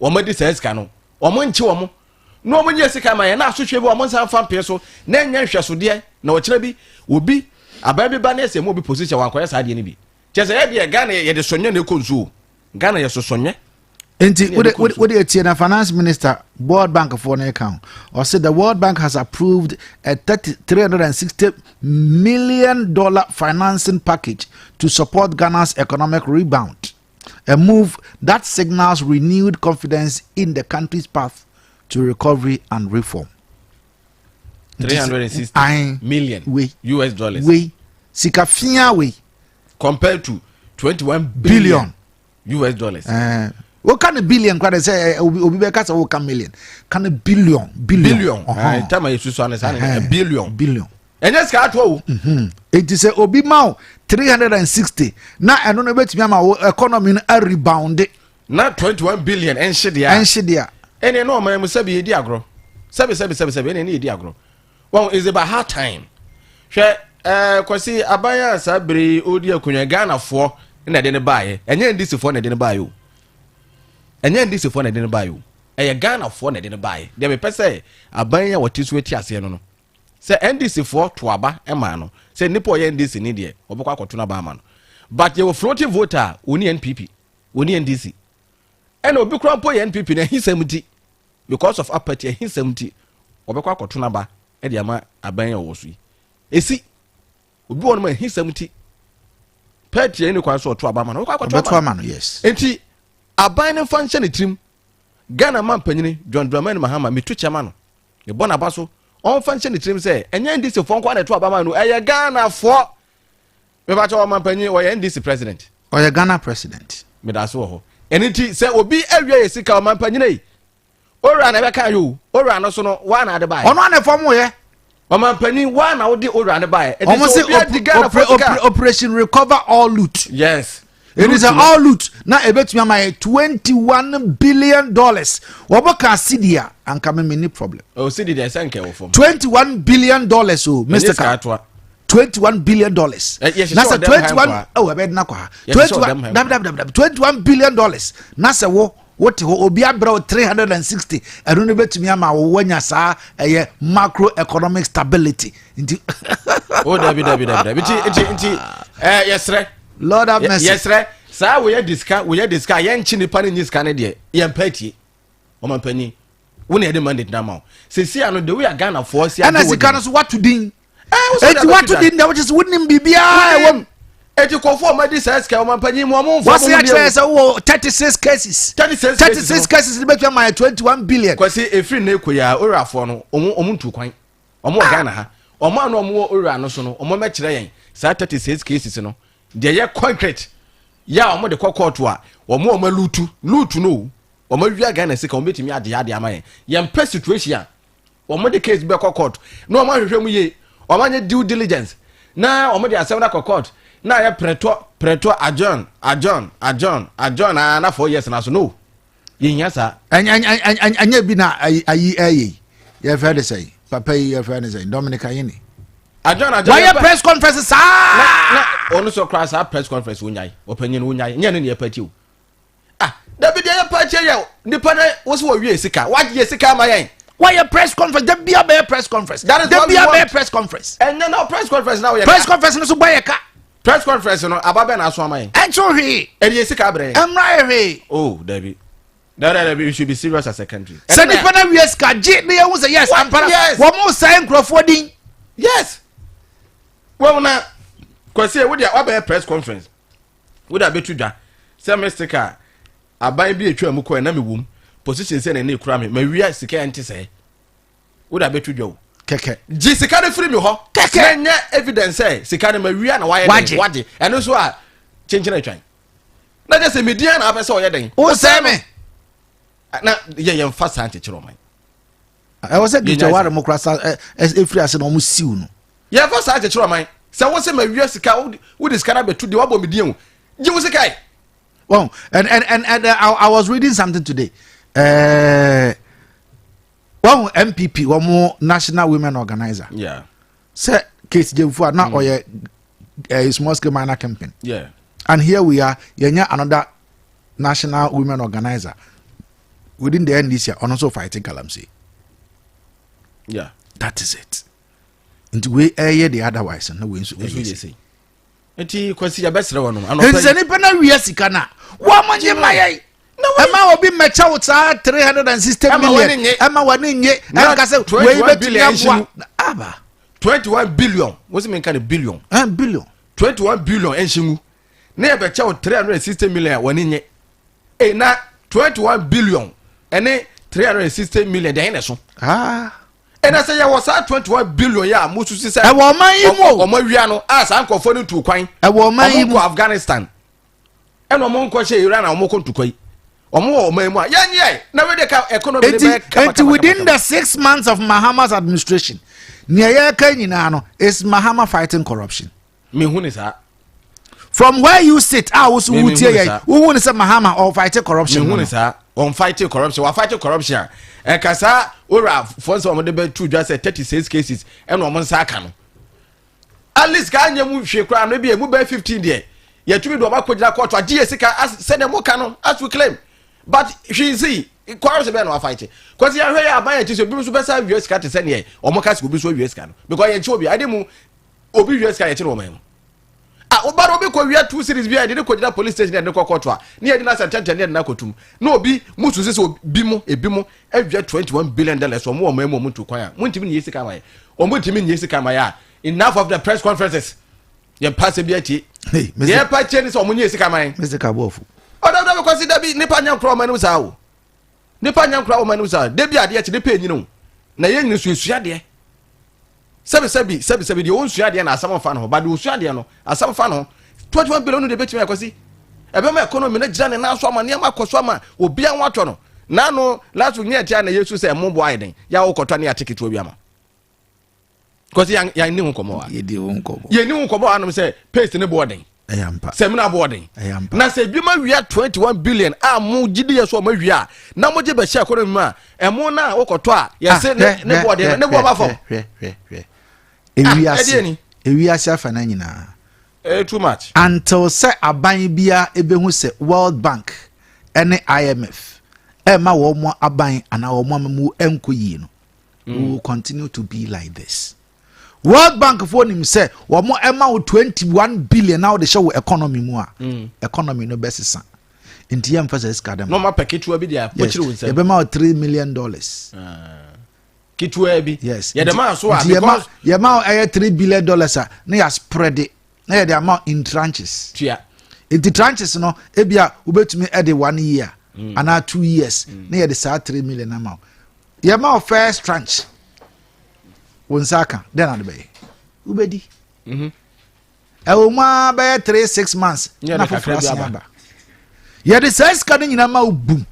K: wɔn adi saa sika no wɔn nkye wɔn na wɔn nyɛ sika ma yɛn na asotwe bi wɔn nsa nfa mpee so na ɛnyɛ nhwɛsodeɛ na ɔkyerɛ bi obi aban bi ba na ɛsɛ mu obi position wɔn akɔyɛ saa adeɛ no bi kyɛ sɛ yɛ deɛ Ghana yɛde sɔnyɛ na ɛkɔ nsuo Ghana yɛ sosɔnyɛ.
B: Nti wode wode etie na finance minister, World Bank foɔ no ka ho, ɔsɛ the World Bank has approved a $360 million financing package to support Ghana's economic rebound, a move that signals renewed confidence in the country's path to recovery and reform.
K: 360
B: Aye.
K: million
B: Wei.
K: US dollars.
B: Wei sika fia wei.
K: Compared to 21
B: billion,
K: billion US dollars.
B: Woka ne billion kora de sɛ obi bɛka sɛ woka million, ka ne billion, billion.
K: Billion. Tama yɛ susu ano saa ne billion.
B: Billion.
K: Ɛnyɛ sika ato o.
B: Enti sɛ obi ma wo 360 na ɛno no bɛtumi ama wo economy no arebound.
K: Na 21 billion ɛnhye deɛ a.
B: Ɛnhye deɛ a.
K: Ɛnɛ na ɔman mu sɛbi yɛdi agorɔ, sɛbi sɛbi sɛbi sɛbi, ɛnɛ ne yɛdi agorɔ wɔn is about hard time. Hwɛ, Kwasi, aban a saa bere yi ɔredi akonnwa, Ghanafoɔ na ɛde ne baayɛ, ɛnyɛ NDC foɔ na ɛde ne baayɛ o, ɛnyɛ NDC foɔ na ɛde ne baayɛ o, ɛyɛ Ghanafoɔ na ɛde ne baayɛ. Deɛ mepɛ sɛ aban yi a wɔte so ati aseɛ no sɛ NDC foɔ to aba ɛma no sɛ nipa a ɔyɛ NDC ni deɛ, ɔbɛkɔ akɔto no aba ama no, but yɛwɔ floating voter a wɔni NPP, wɔni NDC, ɛna obi kura mpo yɛ NPP na ɛhisɛm ti, because of apathy, ɛhisɛm ti, ɔbɛkɔ akɔto n'aba ɛde ama aban a ɔwɔ so yi. Esi obi wɔ no ma ɛhisɛm ti pɛɛti ɛni kwan so ɔto aba ama no, ɔbɛkɔ akɔto
B: ɔbɛto ama no, yes.
K: Nti aban ne nfa nhyɛ ne tirim, Ghana man panyini John Dramani Mahama, metu kyɛ ma no, mebɔ n'aba so, ɔmfa nhyɛ ne tirim sɛ ɛnyɛ NDC foɔ nko na ɛto aba ma no, ɛyɛ Ghana foɔ. Mebakyɛ ɔman panyin wɔyɛ NDC president.
B: Ɔyɛ Ghana president.
K: Meda so wɔ hɔ. Ɛno nti sɛ obi awia yɛ sika, ɔman panyin yi, owura na ɛbɛka yɛ o, owura no so no waa na ade baeɛ.
B: Ɔno ana fɔm yɛ.
K: Ɔman panyin waa na wode owura no baeɛ. Ɛnti
B: ɔmo
K: sɛ
B: se
K: obi adi Ghana foɔ sika.
B: Operation recover all loot. It is
K: Loot no.
B: All loot na ebetumi ama yɛ $21 billion. Wɔbɔ ka cedi a, anka me ni problem.
K: O cedi deɛ, sɛ nkɛ wɔ fam.
B: $21 billion o.
K: Ɛnyɛ
B: Mr.
K: sika
B: Ka
K: atoa.
B: $21 billion.
K: Yɛhyehyɛ
B: Na sɛ
K: ɔdɛm
B: 21
K: han kwa.
B: oh, ɛbɛ dina kɔ ha.
K: Yɛhyehyɛ
B: 21
K: ɔdɛm han.
B: Dabi, dabi, dabi, $21 billion na sɛ wo wote hɔ, obi abrɛ wo 360, ɛno no bɛtumi ama wo wanya saa ɛyɛ macro economic stability nti.
K: O dabi, dabi, dabi, dabi. Nti yɛsrɛ.
B: Lord have mercy.
K: Yɛsrɛ saa woyɛ di sika, woyɛ di sika, yɛnkye nipa ne nyi sika ne deɛ, yɛmpɛ atie. Ɔman panyin, wo na yɛde mandate na ma wo sisi ano de, woyɛ Ghanafoɔ si
B: ɛna
K: agye wo
B: sika
K: di.
B: No so wato din.
K: Wo sɛ
B: eti
K: de abɛto
B: wato
K: dwa.
B: din deɛ, wokyɛ sɛ wonim biribiara ɛwɔ mu.
K: Eti kɔfo a ɔma di saa sika, ɔman panyin mu, ɔmo nfa
B: wɔse
K: ɔmo
B: akyerɛ sɛ wowɔ 36 cases.
K: 36
B: 36 cases ne bɛtumi ama yɛ 21 billion.
K: Kwasi, efiri ne kɔ yi a, owurafoɔ no ɔmo ntu kwan, ɔmo wɔ Ghana ha, ɔmo ano ɔmo wɔ owura no so no, ɔmo mɛkyerɛ yɛn saa 36 cases no deɛ yɛ concrete yɛ a ɔmo de kɔ court a ɔmo aloot loot no o, ɔmo awia Ghana sika, ɔmo bɛtumi agye adeɛ ama yɛn. Yɛn pɛ situation a ɔmo de case bɛkɔ court na ɔmo ahwehwɛ mu yie, ɔmo anyɛ due diligence na ɔmo de asɛm no akɔ court na ayɛ prɛtɔ prɛtɔ, adjourn, adjourn, adjourn, adjourn aa na 4 years na so no, yɛnyɛ saa.
B: Ɛnyɛ bi na ayi ayi ɛyɛ yi, yɛfrɛ de sɛ papa yi, yɛfrɛ de sɛ Dominic Ayine.
K: Adjourn, adjourn.
B: Wɔyɛ press conference saa.
K: Na ɔno sɔ koraa saa press conference, wonyae, ɔpanyin wonyae, nyɛ no ne yɛpɛ akyi o. Ah, dabi, deɛ yɛpɛ akyi yɛ nipa no wo sɛ wɔwie sika, wagye yɛ sika ama yɛn.
B: Wɔyɛ press conference da bia, bɛyɛ press conference
K: That is
B: da
K: what we
B: bia
K: want.
B: bɛyɛ press conference.
K: Ɛnyɛ na press conference na woyɛ
B: press conference no so bɔ yɛ ka.
K: Press conference no aba bɛ na aso ama yɛn.
B: Ɛnso hwee.
K: Ɛde yɛ sika abrɛ yɛn.
B: Ɛmmra yɛ hwee.
K: Oh dabi, dabi, dabi, we should be serious as a country.
B: Sɛ nipa na wie sika gye ne yɛhu sɛ yes ampara wɔn mo sɛe nkurɔfoɔ din.
K: Yes, wɔn na Kwasi, wo deɛ wabɛyɛ press conference, wo de abɛtu dwa sɛ mystic a aban bi etwa mu kɔɛ na mi wom position sɛ na ɛna ekura mi ma wia sika yɛn ti sɛ wo de abɛtu dwa o.
B: Kɛkɛ.
K: Gye sika no firi mi hɔ.
B: Kɛkɛ.
K: Na nyɛ evidence sɛ sika no ma wia na wayɛ
B: Wagye.
K: den wagye, ɛno nso a kyenkyen atwan na gye sɛ mi di na apɛ sɛ ɔyɛ den.
B: Wo sɛ me.
K: Na yɛ yɛn fa saa nkyekyere ɔman.
B: Ɛwɔ sɛ
K: Yɛnya
B: Gifty Oware mo kora sa ɛ ɛ efiri ase na ɔmo siw no.
K: Yɛn fa saa nkyekyere ɔman sɛ wo sɛ ma wia sika, wo de sika no abɛtu deɛ wabɔ mi din o, gye wo sika yi.
B: Well, and I was reading something today. Well, NPP, wɔn mo national women organizer. Sɛ Kate Gyamfua a na ɔyɛ small scale miner campaign. And here we are, yɛnya another national women organizer within the NDC a ɔno nso fighting galamsey. That is it. Nti wei ɛyɛ the otherwise na wei nso
K: nso
B: ɛyɛ
K: yɛ
B: sɛ.
K: sei nti Kwasi, yɛbɛsrɛ wɔ nom.
B: Nti sɛ nipa na wia sika na wɔn mo nye ma yɛn. Ɛma obi mmɛkyɛ wo saa 360 million, ɛma w'ani nye, ɛnka sɛ wei bɛtumi aboa aba.
K: 21 billion, wo sɛ menka ne billion.
B: Billion.
K: 21 billion ɛnhyɛ ngu na yɛbɛkyɛ wo 360 million a w'ani nye. E na 21 billion ɛne 360 million deɛ ɛhe na ɛso? Ɛna sɛ yɛwɔ saa 21 billion yɛ a mosusi sɛ
B: ɛwɔ ɔman yi mu o,
K: ɔmo awia no a, saa nkurɔfoɔ no tu kwan.
B: Ɛwɔ ɔman yi mu.
K: Ɔmo kɔ Afghanistan, ɛna ɔmo nkɔ hyɛ Iran a ɔmo kɔ ntukwa yi, ɔmo wɔ ɔman mu a yɛnyɛ na wei de ka economy ne bɛyɛ kama.
B: Enti within the 6 months of Mahama's administration, nea yɛreka nyinaa no, is Mahama fighting corruption?
K: Mehu ne saa.
B: From where you sit a woso wutie yɛ, wohu ne sɛ Mahama ɔ fight corruption?
K: Mehu ne saa. Ɔn fight corruption. Wa fight corruption a, ɛka saa owura fɔ nsɛ ɔmo de bɛ tu dwa sɛ 36 cases ɛna ɔmo nsa aka no. At least ka anya mu hwee koraa no, ebi emu bɛyɛ 15 deɛ, yɛtumi de ɔmo akɔgyina court agye yɛ sika sɛdeɛ mo ka no as we claim, but hwee nsi. Corruption bɛyɛ na wa fight kɔsi yɛhwɛ yɛ aban yɛ ti so, ebi nso bɛsa awia sika te sɛ neɛ ɔmo ka sɛ obi nso awia sika no, because yɛn kyi obi ade mu, obi wia sika yɛkyi no wɔ man mu a, ɔba no obi kɔ wia 2 cedis bi a, yɛde ne kɔ gyina police station, yɛde ne kɔ court a, ne yɛde no asɛ ntɛntɛn, ne yɛde no akɔtum. Na obi mu susu sɛ obi mu ebi mu awia $21 billion, ɔmo wɔ man mu, ɔmo ntu kwan a, mo ntumi nyɛ sika ama yɛ, ɔmo ntumi nyɛ sika ama yɛ a, enough of the press conferences. Yɛn pa asɛm bi akyi, yɛn pa kyɛ ne sɛ ɔmo nyɛ sika ama yɛn.
B: Mr Kaboafo.
K: Ɔdɔdɔ kɔsi dabi, nipa nyɛ nkorɔ ɔmo anim saa o, nipa nyɛ nkorɔ ɔmo anim saa. Debi adeɛ kyi nipa enyini o, na yɛn nyina suasua adeɛ. Sɛbi sɛbi sɛbi sɛbi deɛ ɔnsua adeɛ na asɛm fa ne ho ba, deɛ ɔsua adeɛ no asɛm fa ne ho. 21 billion no deɛ, bɛtumi akɔsi ɛbɛma economy no gyina ne nan so ama nneɛma akɔ so ama obiara ho atɔ no. Nano last week ne ɛkyɛ na yesu sɛ ɛmo bo ayɛ den, yɛ a wokɔtɔ ne yɛate ketewa bi ama kɔsi yan yan ni ho nkɔmɔ wa.
B: Yɛdi ho nkɔmɔ.
K: Yɛn ni ho nkɔmɔ wa nom sɛ paste ne bo ɔden, sɛmina bo ɔden, na sɛ ebi ma wia 21 billion a mo gyi di yɛ so ɔmo wia na mo gye bɛhyɛ economy mu a, ɛmo na wokɔtɔ a yɛsɛ ne bo ɔden, ne bo ɔba fam.
B: Ewiase ewiase afa na nyinaa.
K: Too much.
B: Until sɛ aban biara ebehu sɛ World Bank ɛne IMF ɛma wɔn aban anaa wɔn amamu ɛnkɔ yie no, we will continue to be like this. World Bank fo nim sɛ wɔn ɛma wo 21 billion na wɔde hyɛ wo economy mu a, economy no bɛsesa, nti yɛn nfa sɛ sika dɛm.
K: Na ɔma pɛ ketewa bi de akɔkyerɛ wo nsɛm.
B: Yɛbɛma wo $3 million.
K: Ketewa bi.
B: Yes.
K: Yɛde maa so a because
B: yɛma wo ɛyɛ $3 billion a, na yɛ spread na yɛde ama in tranches.
K: Tua.
B: Nti tranches no, ebi a wobɛtumi ɛde one year anaa 2 years na yɛde saa 3 million ama wo. Yɛma wo first tranche, wo nsa aka dɛn na de bɛyɛ? Wobɛdi ɛwɔ mu a bɛyɛ 3, 6 months na foforɔ asen aba. Yɛde saa sika no nyinaa ma wo bum.